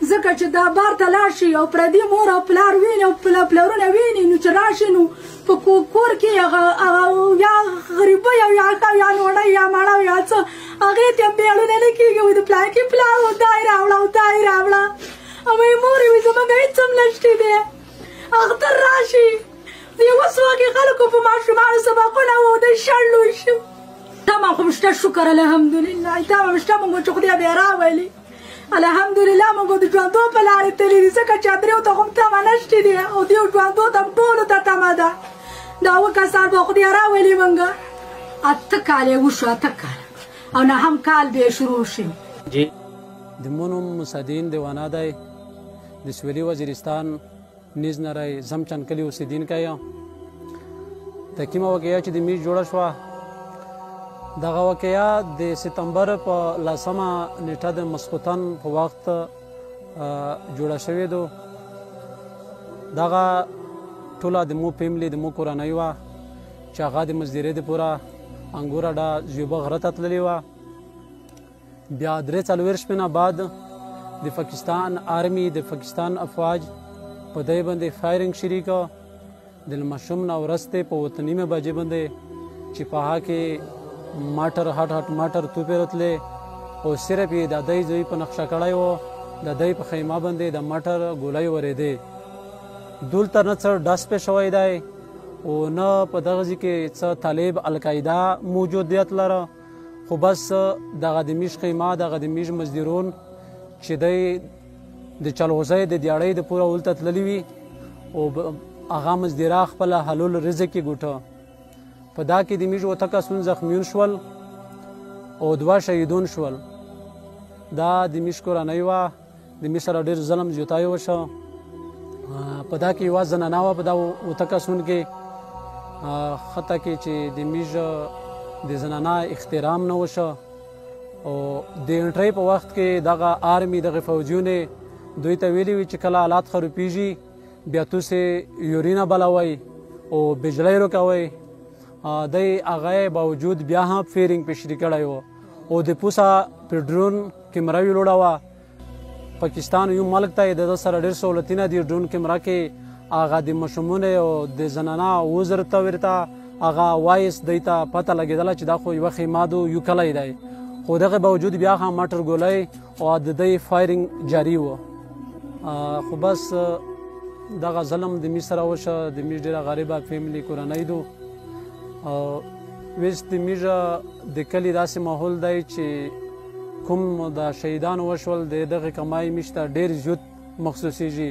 ځکه چې دا بار ته لاړ شي او پردي مور او پلار ویني او پلرونه ویني، نو چې راشي نو په کور کې هغه یا غریبۍ او یا ښه یا نوړۍ یا مړه یا څه هغې ته هم بېړونه نه کېږي. وایي د پلانکي پلار و دا یې راوړه او دا یې راوړه، او وایي مور یې وایي زموږ هېڅ هم نشته دی. اختر راشي دې اوس وخت خلکو په ماشومانو سبقونه وو دی شړلو شي. تمه خو شته، شکر الحمدلله تمه شته، موږ چې خدای بیا راولي الحمدلله. موږ د ژوندو په لارې تللي دي، ځکه چې دریو ته خو تمه نشته دي او دیو ژوندو ته ټولو ته تمه ده. دا اووه کسان به خدای راولي. موږ 8 کاله یې وشو، 8 کاله او نهم کال به یې شروع شي. جی د مو نوم مصدین دیوانا دی، د سویلي وزیرستان نیز نری زم چنکلي اوسېدونکی یم. د کومه واقعه چې د میش جوړه شوه، دغه واقعه د ستمبر په 10 نیټه د مسخوتن په وخت جوړه شوې ده. دغه ټوله د مو فیملی د مو کورنۍ وه چې هغه د مزدیرۍ دپاره انګور اډه زیوبه غره ته تللې وه. بیا 43 شپې نه بعد د پاکستان آرمي د پاکستان افواج په دی باندې فایرنګ شریک د ماشوم نه ورسته په 8:30 بجې باندې چې په هغه کې ماټر هټ هټ ماټر توپې راتلې او صرف یې د دی ځای په نقشه کړی و، د دی په خیمه باندې د ماټر ګولۍ ورېدې. دلته نه څه ډس پې شوی دی او نه په دغه ځای کې څه طالب القاعده موجودیت لره، خو بس دغه د میش خیمه دغه د میش مزدیرون چې دی د چلغوزۍ د دیاړۍ د پوره ولته تللي وي او هغه مزدیرا خپله حلول رزق یې ګوټه. په دا کې د میږ اوته کسون زخمیون شول او 2 شهیدون شول. دا د میش کورنۍ وه، د میش سره ډېر ظلم زیاتای وشو. په دا کې یوه زنانه وه په دا اوته کسون کې، خطا کې چې د میږ د زنانه احترام نه وشو. او د انټرۍ په وخت کې دغه آرمي دغه فوجیونې دوی ته ویلي وي چې کله حالات خرابېږي بیا تاسې یورینه بلوئ او بجلی روکوئ. دی هغه باوجود بیا هم فیرینګ پې شریک کړی و او د پوسه په ډرون کیمره یې لوړه وه. پاکستان یو ملک ته د ده سره ډېر سهولتونه دي. ډرون کیمره کې هغه د ماشومونو او د زنانه وزر ته ورته هغه وایس دی ته پته لګېدله چې دا خو یوه خیمه دو یو کلی دی، خو دغه باوجود بیا هم مټر ګولۍ او د دی فایرینګ جاري و. خو بس دغه ظلم د میږ سره وشه. د میږ ډېره غریبه فیملی کورنۍ دو. ویس د میږ د کلي داسې ماحول دی چې کوم د شهیدانو وشول د دغې کمای میږ ته ډېر زیات مخصوصېږي،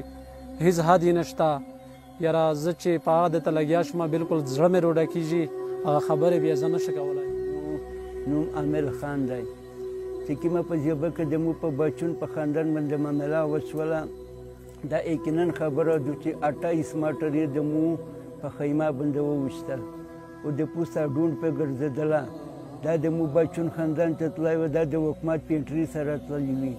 هیڅ حد یې نشته. یاره زه چې په هغه درته لګیا شم بالکل زړه مې روډه کېږي، هغه خبرې بیا زه نه شم کولی. نوم امیر خان دی چې کومه په ژبه کې د مو په بچون په خاندان باندې معامله وشوله، دا یقینا خبره ده چې 28 ماټر یې د مو په خیمه باندې وویشتل او د پوسه ډونډ پې ګرځېدله. دا د مو بچون خاندان ته تللی و، دا د حکومت پینټري سره تللی وي.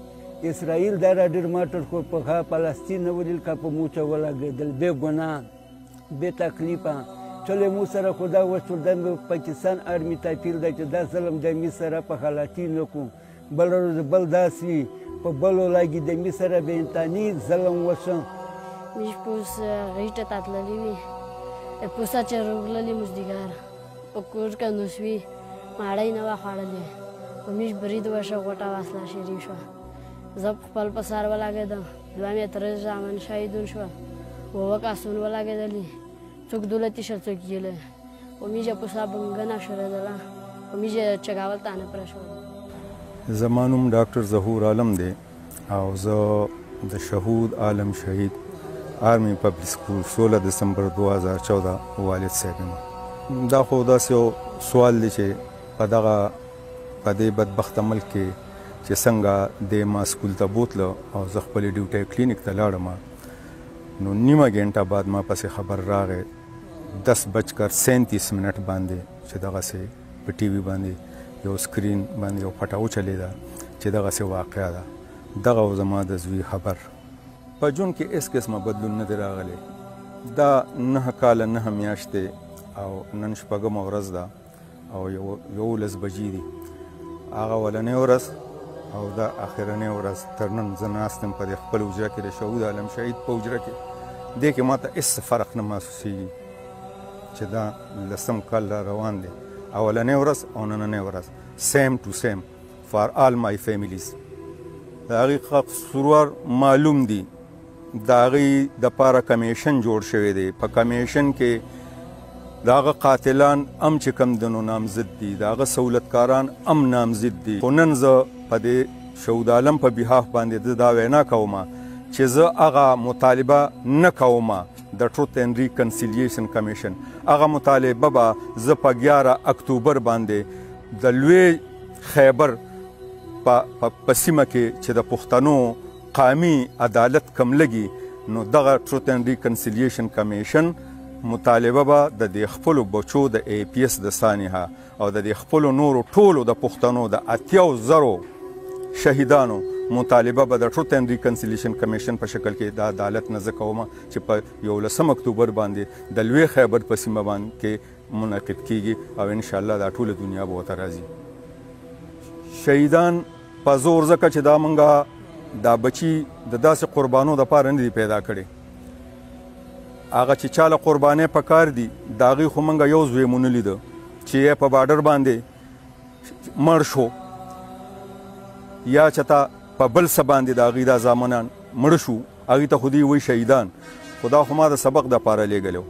اسرائیل دا را ډېر ماټر خو په فلسطین نه ولیل که په مو ته ولګېدل، بې ګناه بې تکلیفه. چلې مو سره خو دا وشول، دا پاکستان آرمي ته اپیل دی چې دا ظلم د مي سره په غلطي نه کړو. بله ورځ بل داسې په بلو لګي د مي سره بې انتاني ظلم وشو. موږ په اوس غیږ ته تللي وي، پوسه چې روغللې مزدیګر په کور کې نوسوي ماړۍ نه وه خوړلې. په میش برید وشه، غوټه وسله شریک شوه. زه خپل په سر ولګېدم، دوه مې تره زامن شهیدون شوه، اووه کسون ولګېدلې، څوک دولتي شل څوک یې په میشه پوسه بنګنه شورېدله، په میشه چګاول ته نه پرېښودل. زما نوم ډاکټر ظهور عالم دی او زه د شهود عالم شهید آرمي پبلک سکول 16 دسمبر 2014 والد صاحب یم. دا خو داسې یو سوال دی چې په دغه په دې بدبخته ملک کې چې څنګه دی ما سکول ته بوتله او زه خپلې ډیوټۍ کلینیک ته لاړم، نو نیمه ګنټه بعد ما پسې خبر راغی 10:37 باندې چې دغسې په ټي وي باندې یو سکرین باندې یو پټه وچلېده چې دغسې واقعه ده. دغه و زما د زوی خبر. په ژوند کې هېڅ قسمه بدلون نه دی راغلی. دا 9 کاله 9 میاشتې او نن شپږمه ورځ ده او 11 بجې دي. هغه اولنۍ ورځ او دا اخرنۍ ورځ تر نن زه ناست یم په دې خپل حجره کې، د شهود عالم شهید په حجره کې. دې کې ما ته هېڅ فرق نه محسوسېږي چې دا لسم کال را روان دی. اولنۍ ورځ او نننۍ ورځ same to same for all my families. د هغې قصوروار معلوم دي، د هغې دپاره کمیشن جوړ شوی دی. په کمیشن کې د هغه قاتلان هم چې کوم دی نو نامزد دي، د هغه سهولتکاران هم نامزد دي. خو نن زه په دې شهود عالم په behalf باندې زه دا وینا کوم چې زه هغه مطالبه نه کوم د Truth and Reconciliation Commission. هغه مطالبه به زه په 11 اکتوبر باندې د لوی خیبر په سیمه کې چې د پښتنو قامي عدالت کم لګي، نو دغه Truth and Reconciliation Commission مطالبه به د دې خپلو بچو د ای پي اس د سانحه او د دې خپلو نورو ټولو د پښتنو د 80,000 شهیدانو مطالبه به د Truth and Reconciliation Commission په شکل کې د عدالت نه زه کوم چې په 11 اکتوبر باندې د لوی خیبر په سیمه باندې کې منعقد کیږي او انشاءالله دا ټوله دنیا به ورته راځي. شهیدان په زور ځکه چې دا مونږه دا بچي د داسې قربانو دپاره نه دي پیدا کړي. هغه چې چاله قربانۍ په کار دي د هغې خو مونږه یو زوی مو نه لیده چې یې په باډر باندې مړ شو یا چې تا په بل څه باندې د هغې دا زامنان مړه شو، هغې ته خو دوی وایي شهیدان. خو دا خو ما د سبق دپاره لېږلی،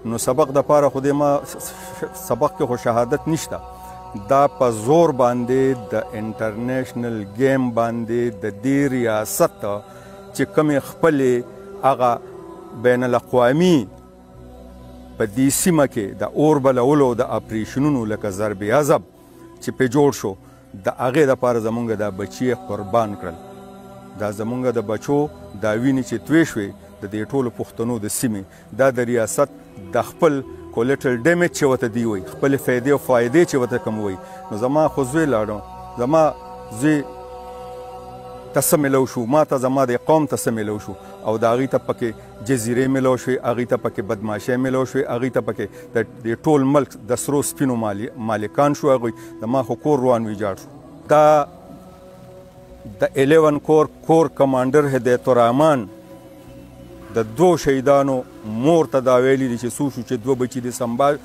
نو سبق دپاره خو دې ما سبق کې خو شهادت نشته. دا په زور باندې د انټرنیشنل گیم باندې د دې ریاست چې کومې خپلې هغه بین الاقوامي په دې سیمه کې د اور بلولو د اپریشنونو لکه ضرب عضب چې پې جوړ شو، د هغې دپاره زمونږ دا بچي قربان کړل. دا زمونږ د بچو دا وینې چې توی شوې د دې ټولو پښتنو د سیمې، دا د ریاست د خپل collateral damage چې ورته دی وایي، خپلې فایدې او فایدې چې ورته کوم وایي. نو زما خو زوی لاړو، زما زوی ته څه میلو شو، ما ته زما د قوم ته څه میلو شو، او د هغې ته پکې جزیرې میلو شوې، هغې ته پکې بدماشۍ میلو شوې، هغې ته پکې د ټول ملک د سرو سپینو مالکان شو. هغوی زما خو کور روان ویجاړ شو. دا د 11 کور کمانډر هدایت الرحمان د دوو شهیدانو مور ته دا ویلي دي چې څو شو چې دوه بچي دې سمبال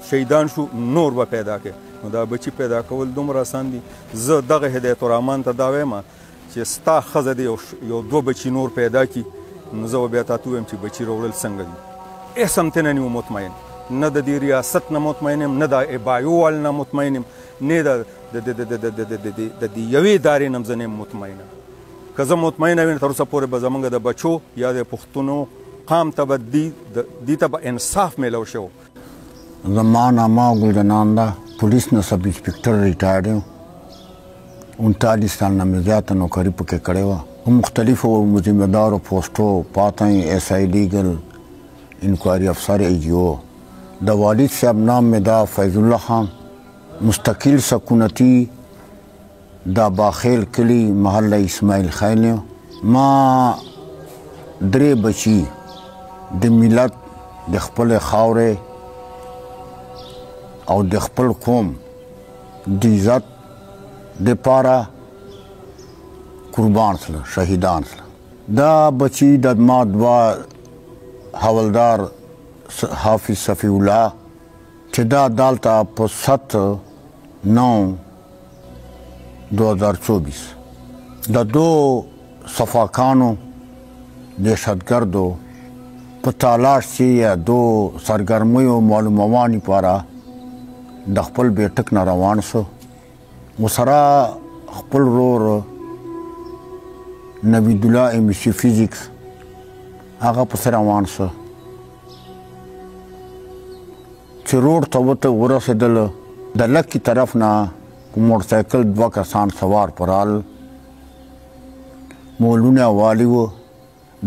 شهیدان شو، نور به پیدا کړي. نو دا بچي پیدا کول دومره اسان دي. زه دغه هدایت الرحمان ته دا وایم چې ستا ښځه دې یو دوه بچي نور پیدا کړي، نو زه به بیا تا ته ووایم چې بچي راوړل څنګه دي. هېڅ هم ترې نه یم مطمئن، نه د دې ریاست نه مطمئن یم، نه د ابایو وال نه مطمئن یم، نه د دې یوې ادارې نه هم زه نه یم مطمئن. که زه مطمئن ویم تر اوسه پورې به زمونږ د بچو یا د پښتنو قام ته به دې ته به انصاف میلو شو. زما نامه ګلجنان ده، پولیس نه سب انسپکټر ریټایرډ یم. 39 سال نه مې زیاته نوکري پکې کړې وه. په مختلفو ذمه دارو پوسټو پاته یم، ایس آی لیګل انکوایري افسر ای جي او. د والد صاحب نام مې دا فیض الله خان، مستقل سکونتي د باخیل کلی محله اسماعیل خیل یم. ما درې بچي د ملت د خپلې خاورې او د خپل قوم د عزت دپاره قربان سله، شهیدان سله. دا بچي د ما دوه حولدار حافظ صفی الله چې دا دالته په 7/9/2024 د دوو صفاکانو دهشتګردو په تالاش چې یا دو سرګرمیو معلومواني پاره د خپل بیټک نه روان سو. ورسره خپل ورور نوید الله ایم سی فزیکس هغه پسې روان سو. چې روډ ته ورته ورسېدل، د لکي طرف نه په موټرسایکل دوه کسان سوار پرال، مولونه والي وو،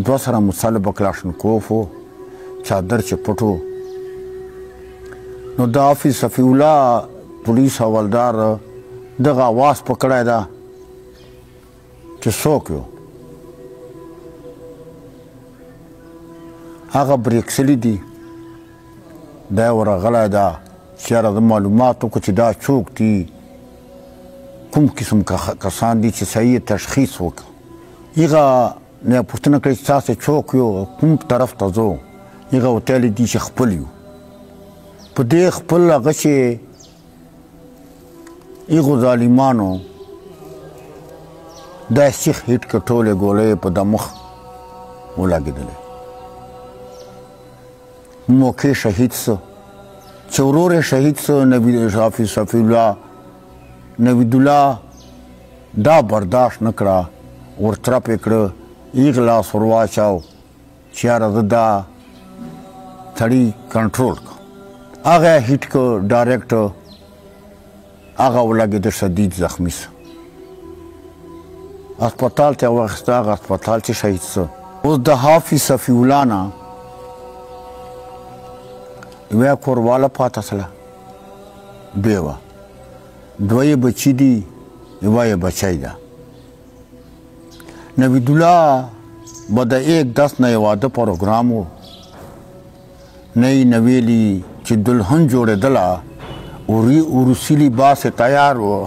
دوه سره مسلح کلاشنکوف و، چادر چې پټ و. نو د حافظ صفی الله پولیس حوالدار دغه اواز په کړی ده چې څوک یو. هغه بریکسلي دي، دی ورغلی ده چې یاره زه معلومات وکړو چې دا څوک دي، کوم قسم کسان دي چې صحیح تشخیص وکړو. هغه نه پوښتنه کړې چې تاسې څوک یو، کوم طرف ته ځو. هغه ورته ویلي دي چې خپل یو. په دې خپل هغه چې هغو ظالمانو دا سیخ هیټ که ټولې ګولۍ په دمخ ولګېدلې. موقع شهید سو، چې ورور یې شهید سو نبی حافظ صفی الله نوید الله دا برداشت نه کړه، ورترپ یې کړه، هغه لاس ور واچاو چې یاره زه دا سړي کنټرول کړم. هغه یې هیټ کړ ډایرکټ، هغه ولګېده، شدید زخمي سو. هسپتال ته یې واخیسته، هغه هسپتال چې شهید سو. اوس د حافظ صفی الله نه یوه کورواله پاته سله، بېوه، دوه یې بچي دي، یوه یې بچی ده. نوید الله به د 1-10 نه یې واده پروګرام و، نه یې نویلي چې دلهن جوړېدله، وروسي لباس یې تیار و.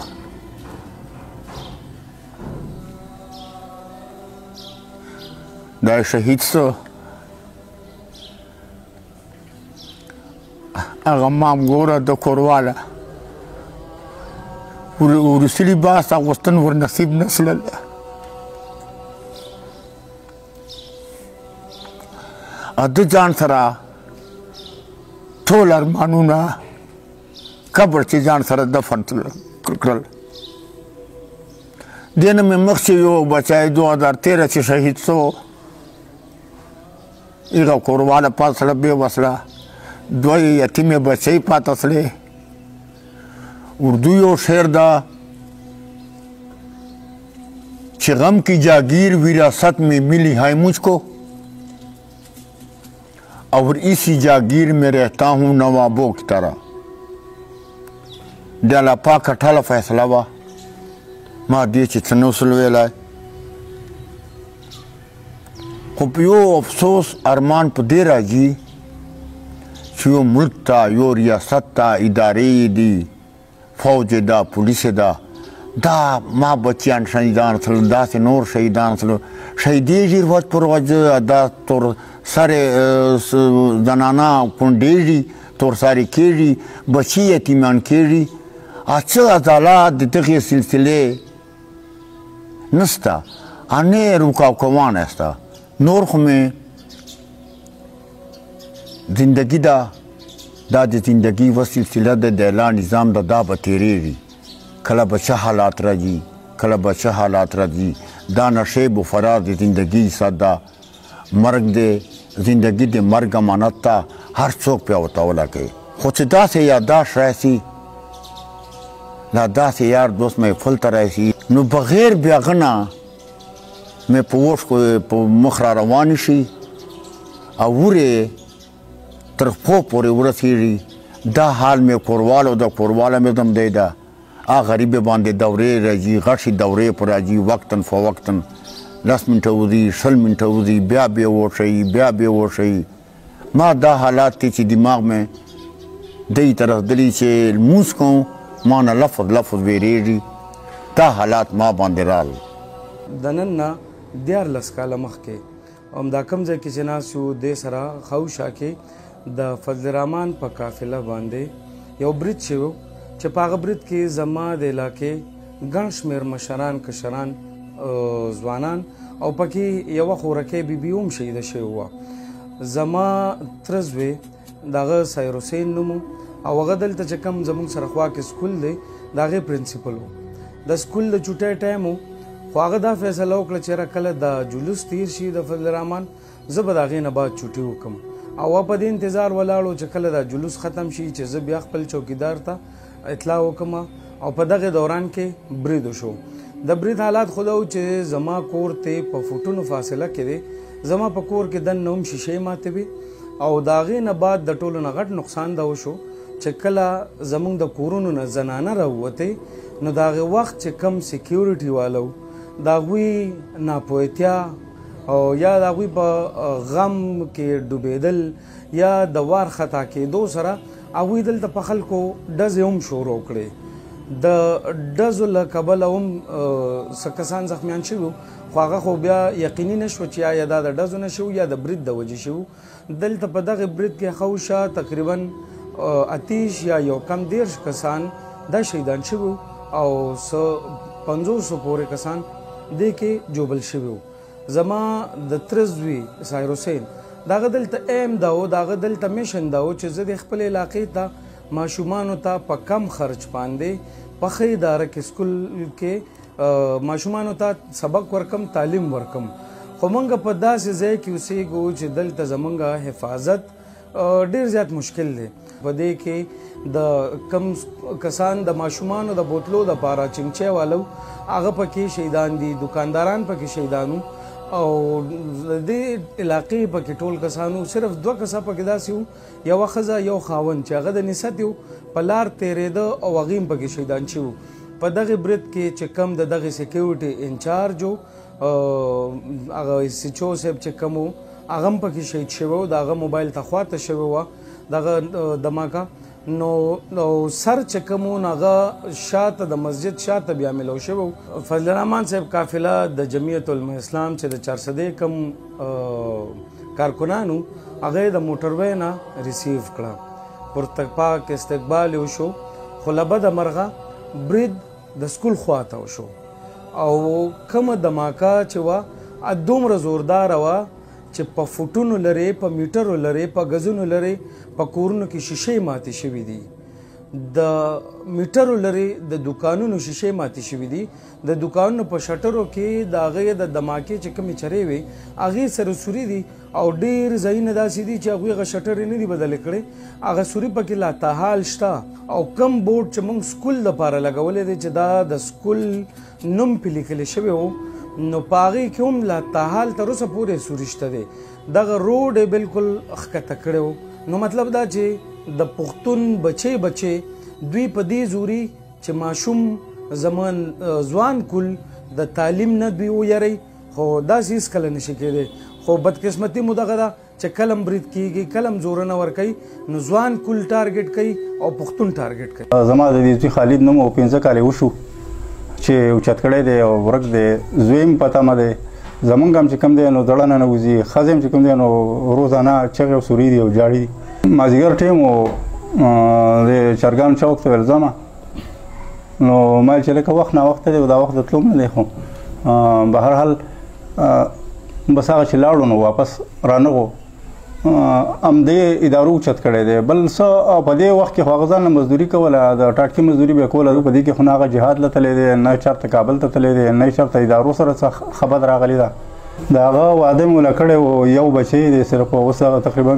دا شهید سو. هغه مام ګوره د کورواله وروسي لباس اغوستن ور نصیب نه سلل. د ځان سره ټول ارمانونه قبر چې ځان سره دفن کړل. دې نه مې مخکې یو بچی 2013 چې شهید سو، هغه کورواله پاڅله بې وسله، دوه یې یتیمې بچۍ پاته سلې. اردو یو شعر ده چې غم کی جاگیر وراثت میں ملی ہے مجھ کو، اور اسی جاگیر میں رہتا ہوں نوابوں کی طرح. د الله پاک ټاله فیصله وه، ما دې چې څه نه وسل ویلی، خو په یو افسوس ارمان په دې راځي چې یو ملک ته، یو ریاست ته، ادارې دي، فوج ده، پولیس ده، دا ما بچیان شهیدان سل، داسې نور شهیدان سل، شهیدېږي ورځ پر ورځ، دا تور سرې زنانه کونډېږي، تور سرې کېږي، بچي یتیمان کېږي. څه عدالت د دغې سلسلې نسته، نه روکاوکوانه سته. نور خو مې زندگی ده، دا د زندگی یوه سلسله ده، د الله نظام ده، دا به تېرېږي. کله به څه حالات راځي، کله به څه حالات راځي. دا نشیب و فراز د زندګي حصه ده. مرګ دی، زندګي د مرګ امانت ده، هر څوک پرې ورته کوي. خو چې داسې یادداشت راشي، لا داسې یار دوست محفل ته راشي، نو بغیر بیا هغه نه مې په اوښکو په مخ را روان شي او ورې تر پښو پورې ورسېږي. دا حال مې کوروالو د کورواله مې زم دی ده. هغه غریبې باندې دورې راځي، غټې دورې پر راځي، وقتاً فوقتاً 10 منټه وځي، 20 منټه وځي، بیا بې وښیي، بیا بې وښیي. ما دا حالات دي چې دماغ مې دی ته رسېدلي چې لمونځ کوم، ما نه لفظ لفظ وېرېږي. دا حالات ما باندې راغلل. د نن نه 13 کاله مخکې همدا کوم ځای کې چې ناست یو، دې سره خاوشا کې د فضل الرحمن په قافله باندې یو برید شوی چې په هغه برید کې زما د علاقې ګڼ شمېر مشران، کشران، ځوانان او پکې یوه خورکۍ بیبي هم شهیده شوې وه. زما تره زوی د هغه سایر حسین نوم او هغه دلته چې کوم زموږ سره خوا کې سکول دی د هغې پرنسپل و. د سکول د چوټۍ ټایم و، خو هغه دا فیصله وکړه چې کله دا جلوس تیر شي د فضل الرحمن زه به د هغې نه بعد چوټي وکړم، او په دې انتظار ولاړو چې کله دا جلوس ختم شي چې زه بیا خپل چوکیدار ته اطلاع وکړم. او په دغه دوران کې برید وشو. د برید حالات خو دا و چې زما کور ته په فوټونو فاصله کې دی، زما په کور کې دننه هم شیشې ماتې وې، او د هغې نه بعد د ټولو نه غټ نقصان دا وشو چې کله زمونږ د کورونو نه زنانه راووتې نو د هغې وخت چې کم سیکیورټي والو د هغوی ناپوهتیا او یا د هغوی په غم کې ډوبېدل یا د وار خطا کېدو سره هغوی دلته په خلکو ډزې هم شروع کړې. د ډزو له کبله هم څه کسان زخمیان شوي وو، خو هغه خو بیا یقیني نه شو چې آیا دا د ډزو نه شوي یا د برید د وجې شوي. دلته په دغه برید کې ښه تقریبا 28 یا یو کم 30 کسان دا شهیدان شوي او څه 50 پورې کسان دې کې ژوبل شوي وو. زما د تره زوی سایر حسین د هغه دلته ایم دا و، د هغه دلته mission دا و چې زه د خپلې علاقې ته ماشومانو ته په کم خرچ باندې په ښه اداره کې سکول کې ماشومانو ته سبق ورکم، تعلیم ورکم. خو موږ په داسې ځای کې اوسېږو چې دلته زموږ حفاظت ډېر زیات مشکل دی. په دې کې د کم کسان د ماشومانو د بوتلو دپاره چنګچې والو هغه پکې شهیدان دي، دکانداران پکې شهیدانو، او د دې علاقې پکې ټول کسانو صرف دوه کسه پکې داسې وو، یوه ښځه یو خاوند چې هغه د نسات یو په لار تېرېده او هغې هم پکې شهیدان شوي وو. په دغه برید کې چې کم د دغې سیکیورټي انچارج و هغه اس ایچ او صاحب چې کوم و هغه هم پکې شهید شوی و، د هغه موبایل ته خواته شوی وه دغه دماکه. نو سر چې کوم و نو هغه شاته د مسجد شاته بیا میلو شوی و. فضل الرحمن صاحب قافله د جمعیت علماء اسلام چې د چارسدې کوم کارکنان وو هغه یې د موټروی نه ریسیو کړه، پرتپاک استقبال یې وشو. خو له بده مرغه برید د سکول خواته وشو او کومه دماکه چې وه دومره زورداره وه چې په فوټونو لرې، په میټرو لرې، په ګزونو لرې په کورونو کې شیشې ماتې شوې دي، د میټرو لرې د دوکانونو شیشې ماتې شوې دي، د دوکانونو په شټرو کې د هغې د دماکې چې کومې چرې وې هغې سره سوري دي، او ډېر ځایونه داسې دي چې هغوی هغه شټرې نه دي بدلې کړې، هغه سوري پکې لا تاحال شته. او کم بورډ چې موږ سکول دپاره لګولی دی چې دا د سکول نوم پې لیکلی شوی و نو په هغې کې هم لا تاحال تر اوسه پورې سوري شته دی. دغه روډ یې بلکل ښکته کړی و. نو مطلب دا چې د پښتون بچې بچې دوی په دې زوري چې ماشوم زمان ځوان کول د تعلیم نه دوی ویري، خو داسې هېڅکله نشي کېدی. خو بدقسمتي مو دغه ده چې کلم برید کېږي، کلم زورونه ورکوي، نو ځوان کول ټارګټ کوي او پښتون ټارګټ کوي. زما د دې زوی خالد نوم و، 5 کاله وشو چې اوچت کړی دی او ورک دی. زوی هم په تمه دی، زمونږ هم چې کوم دی نو زړه نه ننوځي، ښځې هم چې کوم دی نو روزانه چغې او سوري دي او ژاړي دي. مازدیګر ټایم و، د چرګانو چوک ته ویل ځمه، نو ما ویل چې لکه وخت ناوخته دی او دا وخت د تلو نه دی، خو بهرحال بس هغه چې لاړو نو واپس رانغو. همدې ادارو اوچت کړی دی. بل څه په دې وخت کې خو هغه ځان له مزدوري کوله، د ټاټکي مزدوري به یې کوله. په دې کې خو نه هغه جهاد له تللی دی، نه چېرته کابل ته تللی دی، نه چېرته ادارو سره څه خبر راغلې ده. د هغه واده مې له کړی و، یو بچی دی صرف، اوس هغه تقریبا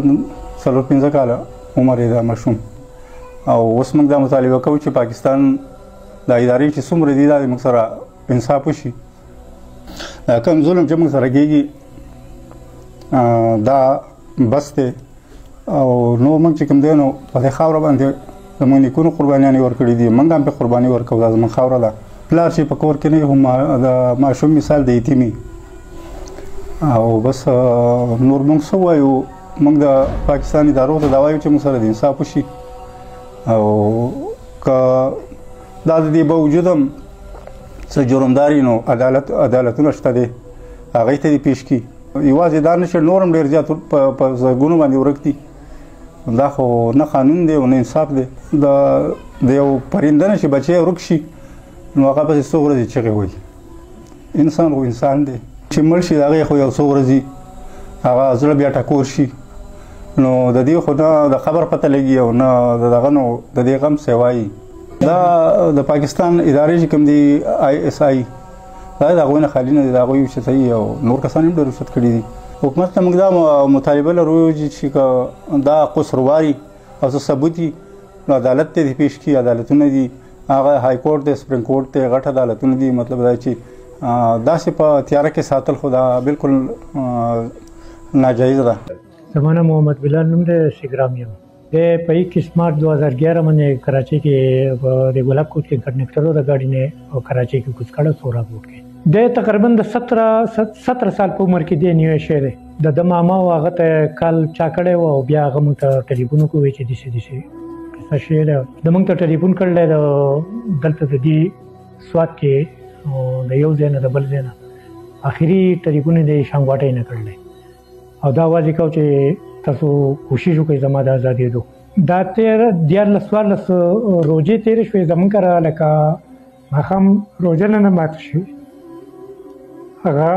4-5 کاله عمر یې ده ماشوم. او اوس موږ دا مطالبه کوو چې پاکستان دا ادارې چې څومره دي دا دې موږ سره انصاف وشي. دا کوم ظلم چې موږ سره کېږي دا بس دی. او نور موږ چې کوم دی نو په دې خاوره باندې زموږ نیکونو قربانیانې ورکړي دي، موږ هم پرې قرباني ورکوو، دا زموږ خاوره ده. پلار چې په کور کې نه وي، د ماشوم مثال د یتیمي. او بس نور موږ څه وایو، موږ د پاکستان ادارو ته دا وایو چې موږ سره د انصاف وشي. او که دا د دې باوجود هم څه جرمدار نو عدالتونه شته دی، هغې ته دې پېښ کړي. یوازې دا نه چې نور هم ډېر زیات په زرګونو باندې ورک دي. دا خو نه قانون دی او نه انصاف دی. د یو پرنده نه چې بچی ورک شي نو هغه پسې څو ورځې چغې وهي. انسان خو انسان دی، چې مړ شي د هغې خو یو څو ورځې هغه زړه بیا ټکور شي، نو د دې خو نه د قبر پته لګي او نه د دغه، نو د دې غم سوای. دا د پاکستان ادارې چې کوم دي آی اس آی، دا د هغوی نه خالي نه دي، د هغوی اوچتوي او نور کسان هم ډېر اوچت کړي دي. حکومت ته موږ دا مطالبه لرو چې که دا قصرواري او څه ثبوت وي نو عدالت ته دې پیش کړي. عدالتونه دي، هغه های کورټ دی، سپریم کورټ دی، غټ عدالتونه دي. مطلب دا چې داسې په تیاره کې ساتل خو دا بالکل ناجایز ده. زما نوم محمد بلال نوم دی، سیګرام یم. د په 21 مارچ 2011 باندې کراچۍ کې د ګلاب کوټ کې کنډکټرو د ګاډي نه او کراچۍ کې کوز کړو سوراب روډ کې. د تقریبا د 17 سال په عمر کې دی نیول شوی دی. د ده ماما او هغه ته کال چا کړی و او بیا هغه موږ ته ټلیفون وکړو چې داسې داسې قصه شوې ده. د موږ ته ټلیفون کړی دلته د دې سوات کې د یو ځای نه د بل ځای نه اخري ټلیفون یې د شانګواټۍ نه کړلی او دا اواز یې کاوه چې تاسو کوشش وکړئ زما د ازادېدو. دا تېر 13 14 روژې تېرې شوې زموږ کره، لکه ماښام روژه نه ماته شوې، هغه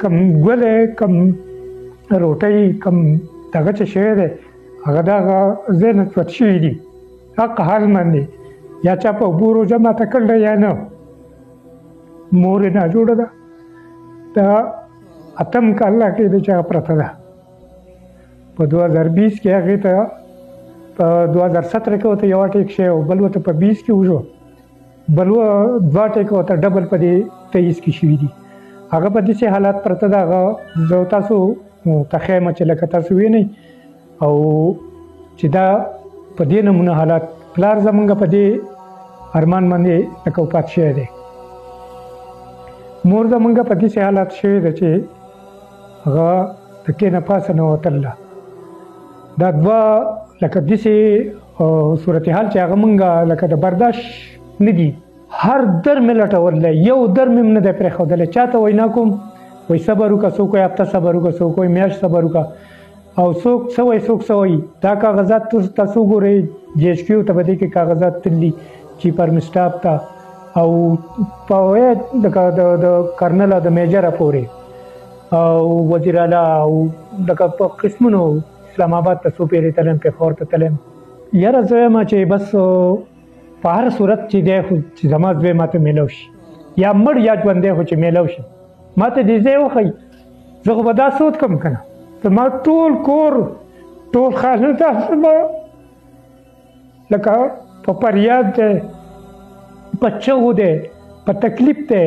کم ګلی کم روټۍ کم دغه چې شوی دی هغه دغه ځای نه چوت شوي دي. حق حال باندې یا چا په اوبو روژه ماته کړله یا نه. مور یې ناجوړه ده، دا اتم کال لا کې دی چې هغه پرته ده. په 2020 کې هغې ته په 2017 کې ورته یو اټیک شوی او بل ورته په 20 کې وشو، بل دوه اټیک ورته ډبل په دې 23 کې شوي دي. هغه په داسې حالات پرته ده. هغه زه تاسو ته ښیم چې لکه تاسو وینئ او چې دا په دې نمونه حالات پلار زمونږ په دې ارمان باندې لکه وفات شوی دی. مور زمونږ په داسې حالات شوې ده چې هغه د کې نه پاسه نه وتله. دا دوه لکه داسې صورتحال چې هغه مونږ لکه د برداشت نه دي. هر در مې لټولی، یو در مې هم نه دی پرېښودلی. چا ته وینا کوم وایي صبر وکړه، څوک وایي هفته صبر وکړه، څوک وایي میاشت صبر وکړه او څوک څه وایي څوک څه وایي. دا کاغذات تاسو وګورئ، جي ایچ کیو ته په دې کې کاغذات تللي، چیف ارمي سټاف ته او په لکه د کرنل او د میجره پورې او وزیر اعلی او لکه په قسمونو اسلام آباد ته څو پېرې تلم، پېښور ته تلم. یاره زه وایم چې بس په هر صورت چې دی خو چې زما زوی ماته میلاو شي، یا مړ یا ژوندی خو چې میلاو شي، ماته دې ځای وښیي، زه خو به دا سود کوم که نه. زما ټول کور ټول خاندان زما لکه په فریاد دی، په چغو دی، په تکلیف دی،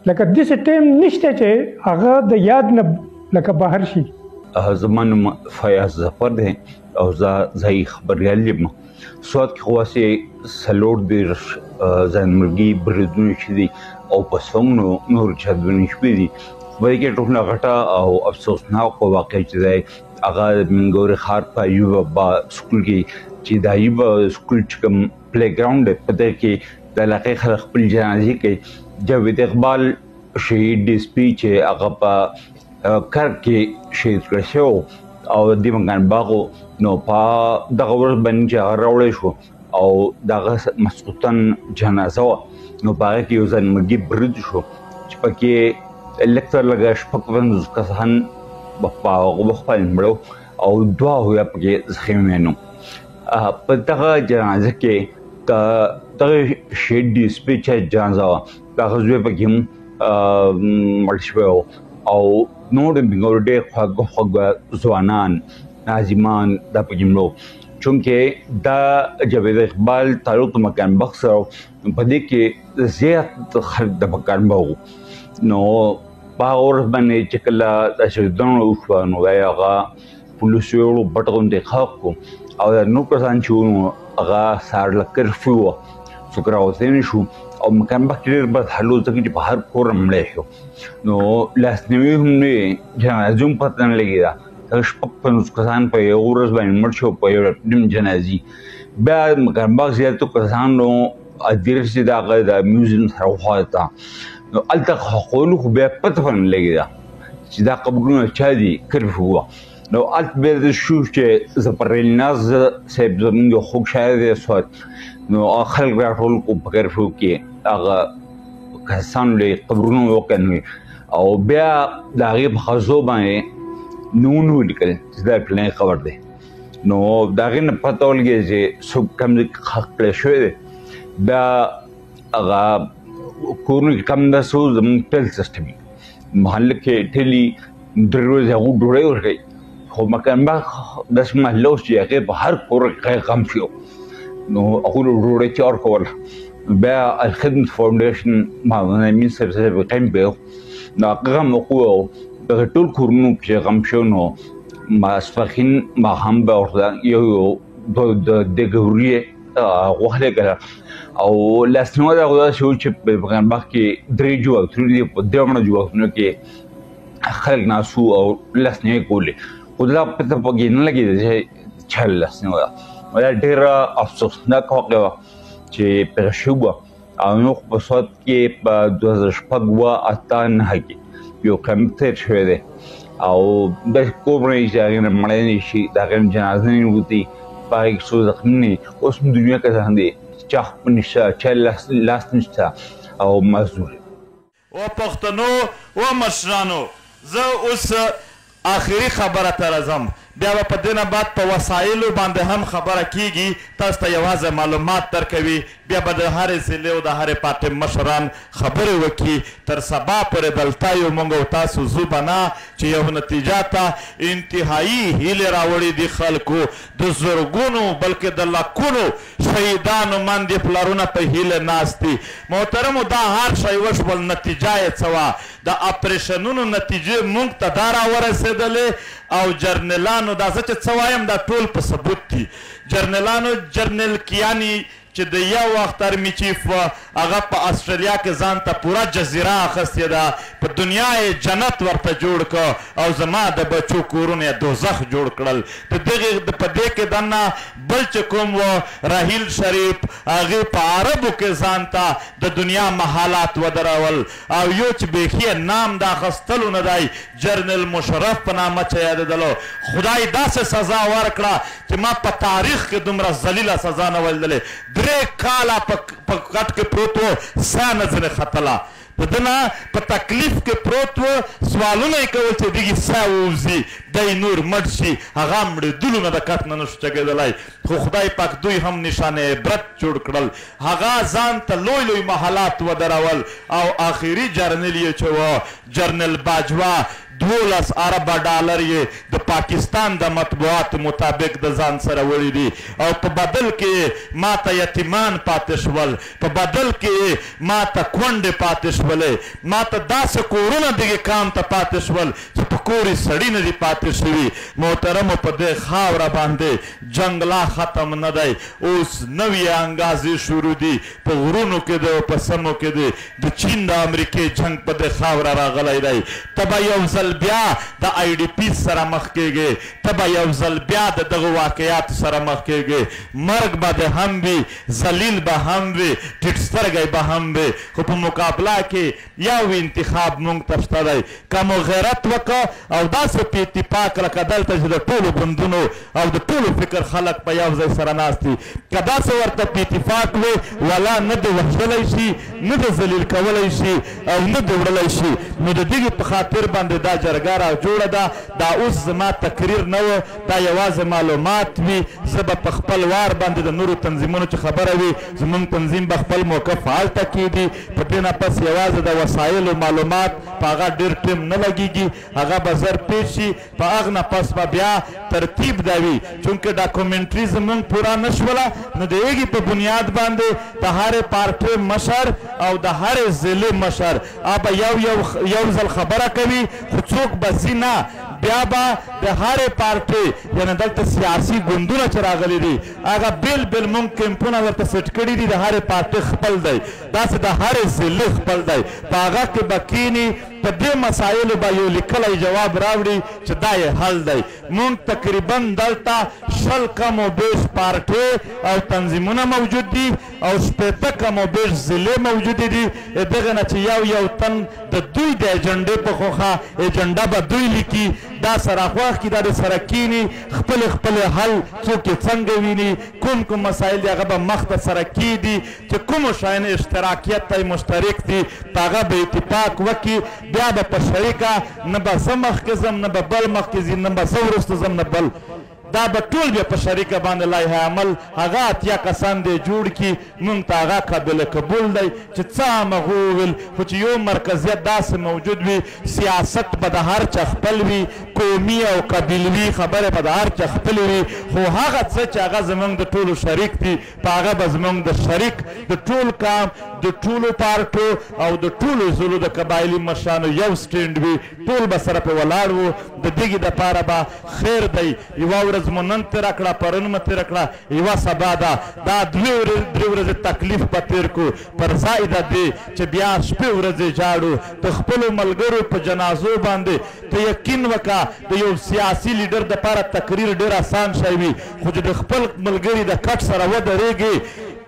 لکه داسې ټایم نشته چې هغه د یاد نه لکه بهر شي. زما نوم فیاض ظفر دی او زه ځایي خبریال یم. سوات کې خو هسې 34 ځانمرګي بریدونه شوي دي او په سوونو نور چاودنې شوي دي. خو په دې کې ټولو نه غټه او افسوسناکه واقعه چې دی هغه د مینګورې ښار په ایوب ابا سکول کې چې د ایوب سکول چې کوم پلی ګراونډ دی په دې کې د علاقې خلک خپل جنازې کوي. جاوید اقبال شهید ډي اس پي چې هغه په کرک کې شهید کړی شوی او د دې مکان باغ و، نو په دغه ورځ باندې چې هغه راوړی شو او د هغه مسقوطاً جنازه وه، نو په هغه کې یو ځانمرګي برید شو چې پکې لږ تر لږه 56 کسان په هغه وخت باندې مړه او 72 پکې زخمیان وو. په دغه جنازه کې د دغه شهید ډي اس پي چې جنازه وه د هغه زوی پکې هم مړ شوی و او نور مینګور ډېر خواږه خواږه ځوانان ناظمان دا پکې مړه وو. چونکې دا جاوید اقبال تعلق د مکان بخت سره په دې کې زیات خلک د مکان باغ وو. نو په هغه ورځ باندې چې کله دا شهیدانو وشوه نو بیا هغه پولیسو یوړو بټ غوندې ښخ کړو او دا نور کسان چې وو نو هغه سهار له کرفیو وه، څوک راوتی نه شو او مکان بخت کې ډېر بد حال و ځکه چې په هر کور مړی شو. نو لاسنیوي هم نه وې، جنازې هم پته نه لګېده. 56 کسان په یوه ورځ باندې مړ شو په یو نیم جنازي. بیا مکان باغ زیاتو کسانو ادرس چې د هغه د میوزیم سره وخواته، نو هلته ښخولو خو بیا پته په نه لګېده چې دا قبرونه چا دي، کرفیو وه. نو هلته بیا شو چې ظفر ناز صاحب زمونږ یو خوږ شاعر دی سوات، نو هغه خلک راټول کړو په کرفیو کې، هغه کسان له قبرونو وکنوي او بیا د هغې په خزو باندې نومونه ولیکل چې دا پلانی قبر دی. نو د هغې نه پته ولګېده چې څوک کوم ځای کې ښخ کړی شوی دی. بیا هغه کورونو کې کم داسې و، زموږ ټل سیسټم محله کې ټلي 3 ورځې هغو ډوډۍ ورکوي، خو مکان باغ داسې محله اوس چې هغې په هر کور کې غم شو، نو هغو له ډوډۍ چا ورکوله. بیا الخدمت فاونډیشن محمد امین صاحب صاحب قیم پې، نو هغه غم وکړو او دغه ټول کورونو کې غم شو. نو ماسپښین ماښام به ورته یو یو د ګوري غوښه لګله او لاسنیوه دا خو داسې و چې په مکان باغ کې 3 جوماتونه دي، په 3 جوماتونو کې خلک ناست وو او لاسنیوی کولې، خو دا پته پکې نه لګېده چې چا لاسنیوی ده. دا ډېره افسوسناکه واقعه وه چې پېښه شوې وه. او نو خو په سوات کې په 2006، 8، 9 کې یو قیامت تېر شوی دی او داسې کور نه چې د هغې نه مړی نه شي، د هغې نه جنازه نه وتي، په هغې کې څوک زخمي نه وي. اوس هم دنیا کسان دي چا خپل نشته، چا لاس نشته او معذور. او پښتنو او مشرانو، زه اوس آخري خبره ته راځم، بیا به په دې نه بعد په وسایلو باندې هم خبره کیږي، تاسو ته یوازې معلومات درکوي، بیا به د هرې ضلعې او د هرې پارټۍ مشران خبرې وکړي. تر سبا پورې دلته یو موږ او تاسو ځو به نه چې یو نتیجه ته انتهایی هیلې راوړي دي خلکو، د زرګونو بلکې د لکونو شهیدانو مندې پلرونه په هیله ناست دي. محترمو، دا هر شی وشول، نتیجه یې څه وه؟ د اپریشنونو نتیجې موږ ته دا راورسېدلې او جرنیلانو، دا زه چې څه وایم دا ټول په ثبوت دي، جرنیلانو جرنیل کیاني چې د یو وخت ارمي چیف و، هغه په اسټرالیا کې ځان ته پوره جزیره اخیستې ده، په دنیا یې جنت ورته جوړ کړ او زما د بچو کورونه یې دوزخ جوړ کړل. د دغې په دې کې دننه بل چې کوم و راحیل شریف، هغې په عربو کې ځان ته د دنیا محلات ودرول او یو چې بیخي نام د اخیستلو نه دی، جرنیل مشرف په نامه چې یادېدلو، خدای داسې سزا ورکړه چې ما په تاریخ کې دومره ذلیله سزا نه وه لیدلې. 3 کاله په کټ کې پروت و، ساه نه ځنې ختله، د ده نه په تکلیف کې پروت و، سوالونه یې کول چې دغې ساه ووځي، دی نور مړ شي، هغه مړېدلو نه د کټ نه نه شو چګېدلی. خو خدای پاک دوی هم نشان عبرت جوړ کړل، هغه ځان ته لوی لوی محلات ودرول او آخري جرنیل یې چې و جرنیل باجوه، 12 اربه ډالر یې د پاکستان د مطبوعاتو مطابق د ځان سره وړي دي او په بدل کې یې ما ته یتیمان پاتې شول، په بدل کې یې ما ته کونډې پاتې شولې، ما ته داسې کورونه دغې کام ته پاتې شول چې په کور یې سړي نه دي پاتې شوي. محترمو، په دې خاوره باندې جنګ لا ختم نه دی، اوس نوې انګازې شروع دي، په غرونو کې دی او په سمو کې دی. د چین د امریکې جنګ په دې خاوره راغلی دی. ته به یو ځل بیا د آی ډي پي سره مخ کېږي، ته به یو ځل بیا د دغو واقعاتو سره مخ کېږي. مرګ به د هم وي، ذلیل به هم وي، ټیټ سترګی به هم وي، خو په مقابله کې یو انتخاب مونږ ته شته دی، که مو غیرت وکړه او داسې په اتفاق لکه دلته چې د ټولو ګوندونو او د ټولو فکر خلک په یو ځای سره ناست دي، که داسې ورته په اتفاق وي، ولا نه دې وژلی شي، نه دې ذلیل کولی شي او نه دې وړلی شي. نو د دغې په خاطر باندې دا جرګه را جوړه ده. دا اوس زما تقریر نه و، دا یوازې معلومات وي. زه به په خپل وار باندې د نورو تنظیمونو چې خبره وي، زمونږ تنظیم به خپل موقف هلته کېږدي. په دې نه پس یوازې د وسایلو معلومات په هغه ډېر ټیم نه لګېږي، هغه به زر پېښ شي. په هغه نه پس به بیا ترتیب دا وي، چونکې ډاکومنټري زمونږ پوره نه شوله، نو د هغې په بنیاد باندې د هرې پارټۍ مشر او د هرې ضلعې مشر هغه به یو ځل خبره کوي، خو څوک به ځي نه. بیا به د هرې پارټۍ، یعنې دلته سیاسي ګوندونه چې راغلي دي، هغه بېل بېل مونږ کیمپونه ورته سیټ کړي دي، د هرې پارټۍ خپل دی، داسې د هرې ضلعې خپل دی، په هغه کې به کښېني، په دې مسایلو به یو لیکلی جواب راوړي چې دا یې حل دی. مونږ تقریبا دلته 20 کم و بیش پارټۍ او تنظیمونه موجود دي او 60 کم و بیش ضلع موجودې دي. دغه نه چې یو یو تن د دوی د ایجنډې په خوښه ایجنډا به دوی لیکي، دا سره خوښ کړي، دا د سره کیني، خپل خپل حل څوک یې څنګه ویني، کوم کوم مسایل دي هغه به مخته سره کیدي، چې کومو شیانو اشتراکیت ته مشترک دي په هغه به اتفاق وکړي. بیا به په شریکه نه به زه مخکې ځم، نه به بل مخکې ځي، نه به زه وروسته ځم، نه بل، دا به ټول بیا په شریکه باندې لایحه عمل هغه 80 کسان دی جوړ کړي. مونږ ته هغه قابل قبول دی چې څه هم هغو وویل، خو چې یو مرکزیت داسې موجود وي، سیاست به د هر چا خپل وي، قومي او قبیلوي خبرې به د هر چا خپلې وي، خو هغه څه چې هغه زمونږ د ټولو شریک دي په هغه به زمونږ د شریک د ټول قام د ټولو پارټو او د ټولو ضلعو د قبایلي مشرانو یو سټینډ وي، ټول به سره په ولاړ وو. د دغې دپاره به خیر دی. یوه ورځ مو نن تېره کړه، پرون مو تېره کړه، یوه سبا ده، دا درې ورځې تکلیف به تېر کړو. پر ځای د دې چې بیا شپې ورځې ژاړو د خپلو ملګرو په جنازو باندې، ته یقین وکړه د یو سیاسي لیډر دپاره تقریر ډېر اسان شی وي، خو چې د خپل ملګري د کټ سره ودرېږي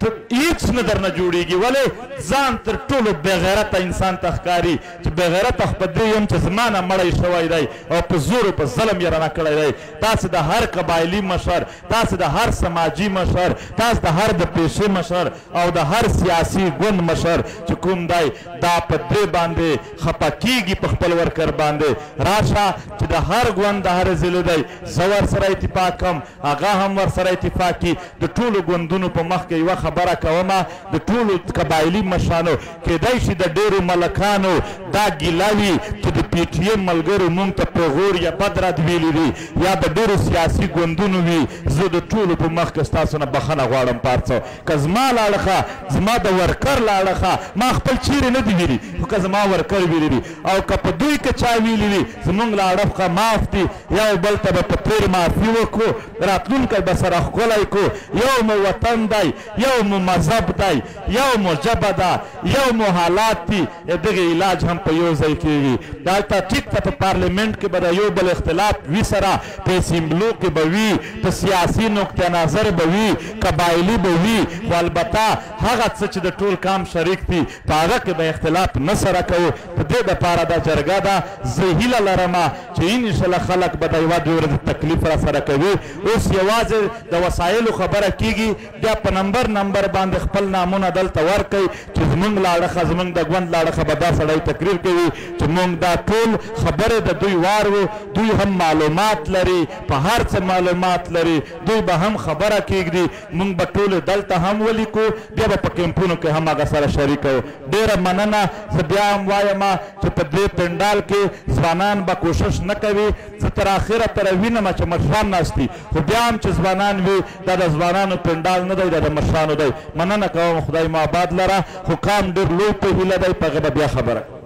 ته هیڅ نه درنه جوړېږي. ولې ځان تر ټولو بېغیرته انسان ته ښکاري چې بېغیرته خو په دې یم چې زما نه مړی شوی دی او په زور په ظلم یې رانه کړی دی. تاسې د هر قبایلي مشر، تاسې د هر سماجي مشر، تاسې د هر د پیشې مشر او د هر سیاسي ګوند مشر چې کوم دی دا په دې باندې خپه کېږي په خپل ورکر باندې. راشه چې د هر ګوند د هر ضلع دی، زه ورسره اتفاق کوم، هغه هم ورسره اتفاق کړي. د ټولو ګوندونو په مخ کې یوه خبره کومه، د ټولو قبایلي مشرانو کېدای شي د ډېرو ملکانو دا ګیله وي چې د پي ټي ایم ملګرو مونږ ته پیغور یا بد رد ویلي دي، یا د ډېرو سیاسي ګوندونو وي. زه د ټولو په مخ کې ستاسو نه بخښنه غواړم. په هر څه که زما له اړخه، زما د ورکر له اړخه، ما خپل چیرې نه دي ویلي، خو که زما ورکر ویلي دي او که په دوی کې چا ویلي وي، زمونږ له اړخه معاف دي. یو بل ته به په تېر معافي وکړو، راتلونکی به سره ښکلی کړو. یو مو وطن دی، یو مو مذهب دی، یو مو ژبه ده، یو مو حالات دي. دغه علاج هم په یو ځای کېږي. دلته ټیک ته په پارلیمنټ کې به د یو بل اختلاف وي، سره په اسمبلو کې به وي، په سیاسي نقطه نظر به وي، قبایلي به وي، خو البته هغه څه چې د ټول قام شریک دي په هغه کې به اختلاف نه سره کوو. په دې دپاره دا جرګه ده. زه هیله لرم چې انشاءالله خلک به د یوه دوې ورځې تکلیف را سره کوي. اوس یوازې د وسایلو خبره کېږي، بیا په نمبر نمبر باندې خپل نامونه دلته ورکوي چې زمونږ له اړخه، زمونږ د ګوند له اړخه به دا سړی تقریر کوي چې مونږ دا ټول خبرې د دوی وار وو. دوی هم معلومات لري، په هر څه معلومات لري، دوی به هم خبره کېږدي. مونږ به ټول دلته هم ولیکو، بیا به په کیمپونو کې هم هغه سره شریکو. ډېره مننه. زه بیا هم وایم چې په دې پنډال کې ځوانان به کوشش نه کوي، زه تر اخره تر وینم چې مشران ناست دي، خو بیا هم چې ځوانان وي دا د ځوانانو پنډال نه دی، دا د مشرانو دی. مننه کوم، خدای مو آباد لره. خو قام ډېر لوی په هیله دی، په هغه به بیا خبره.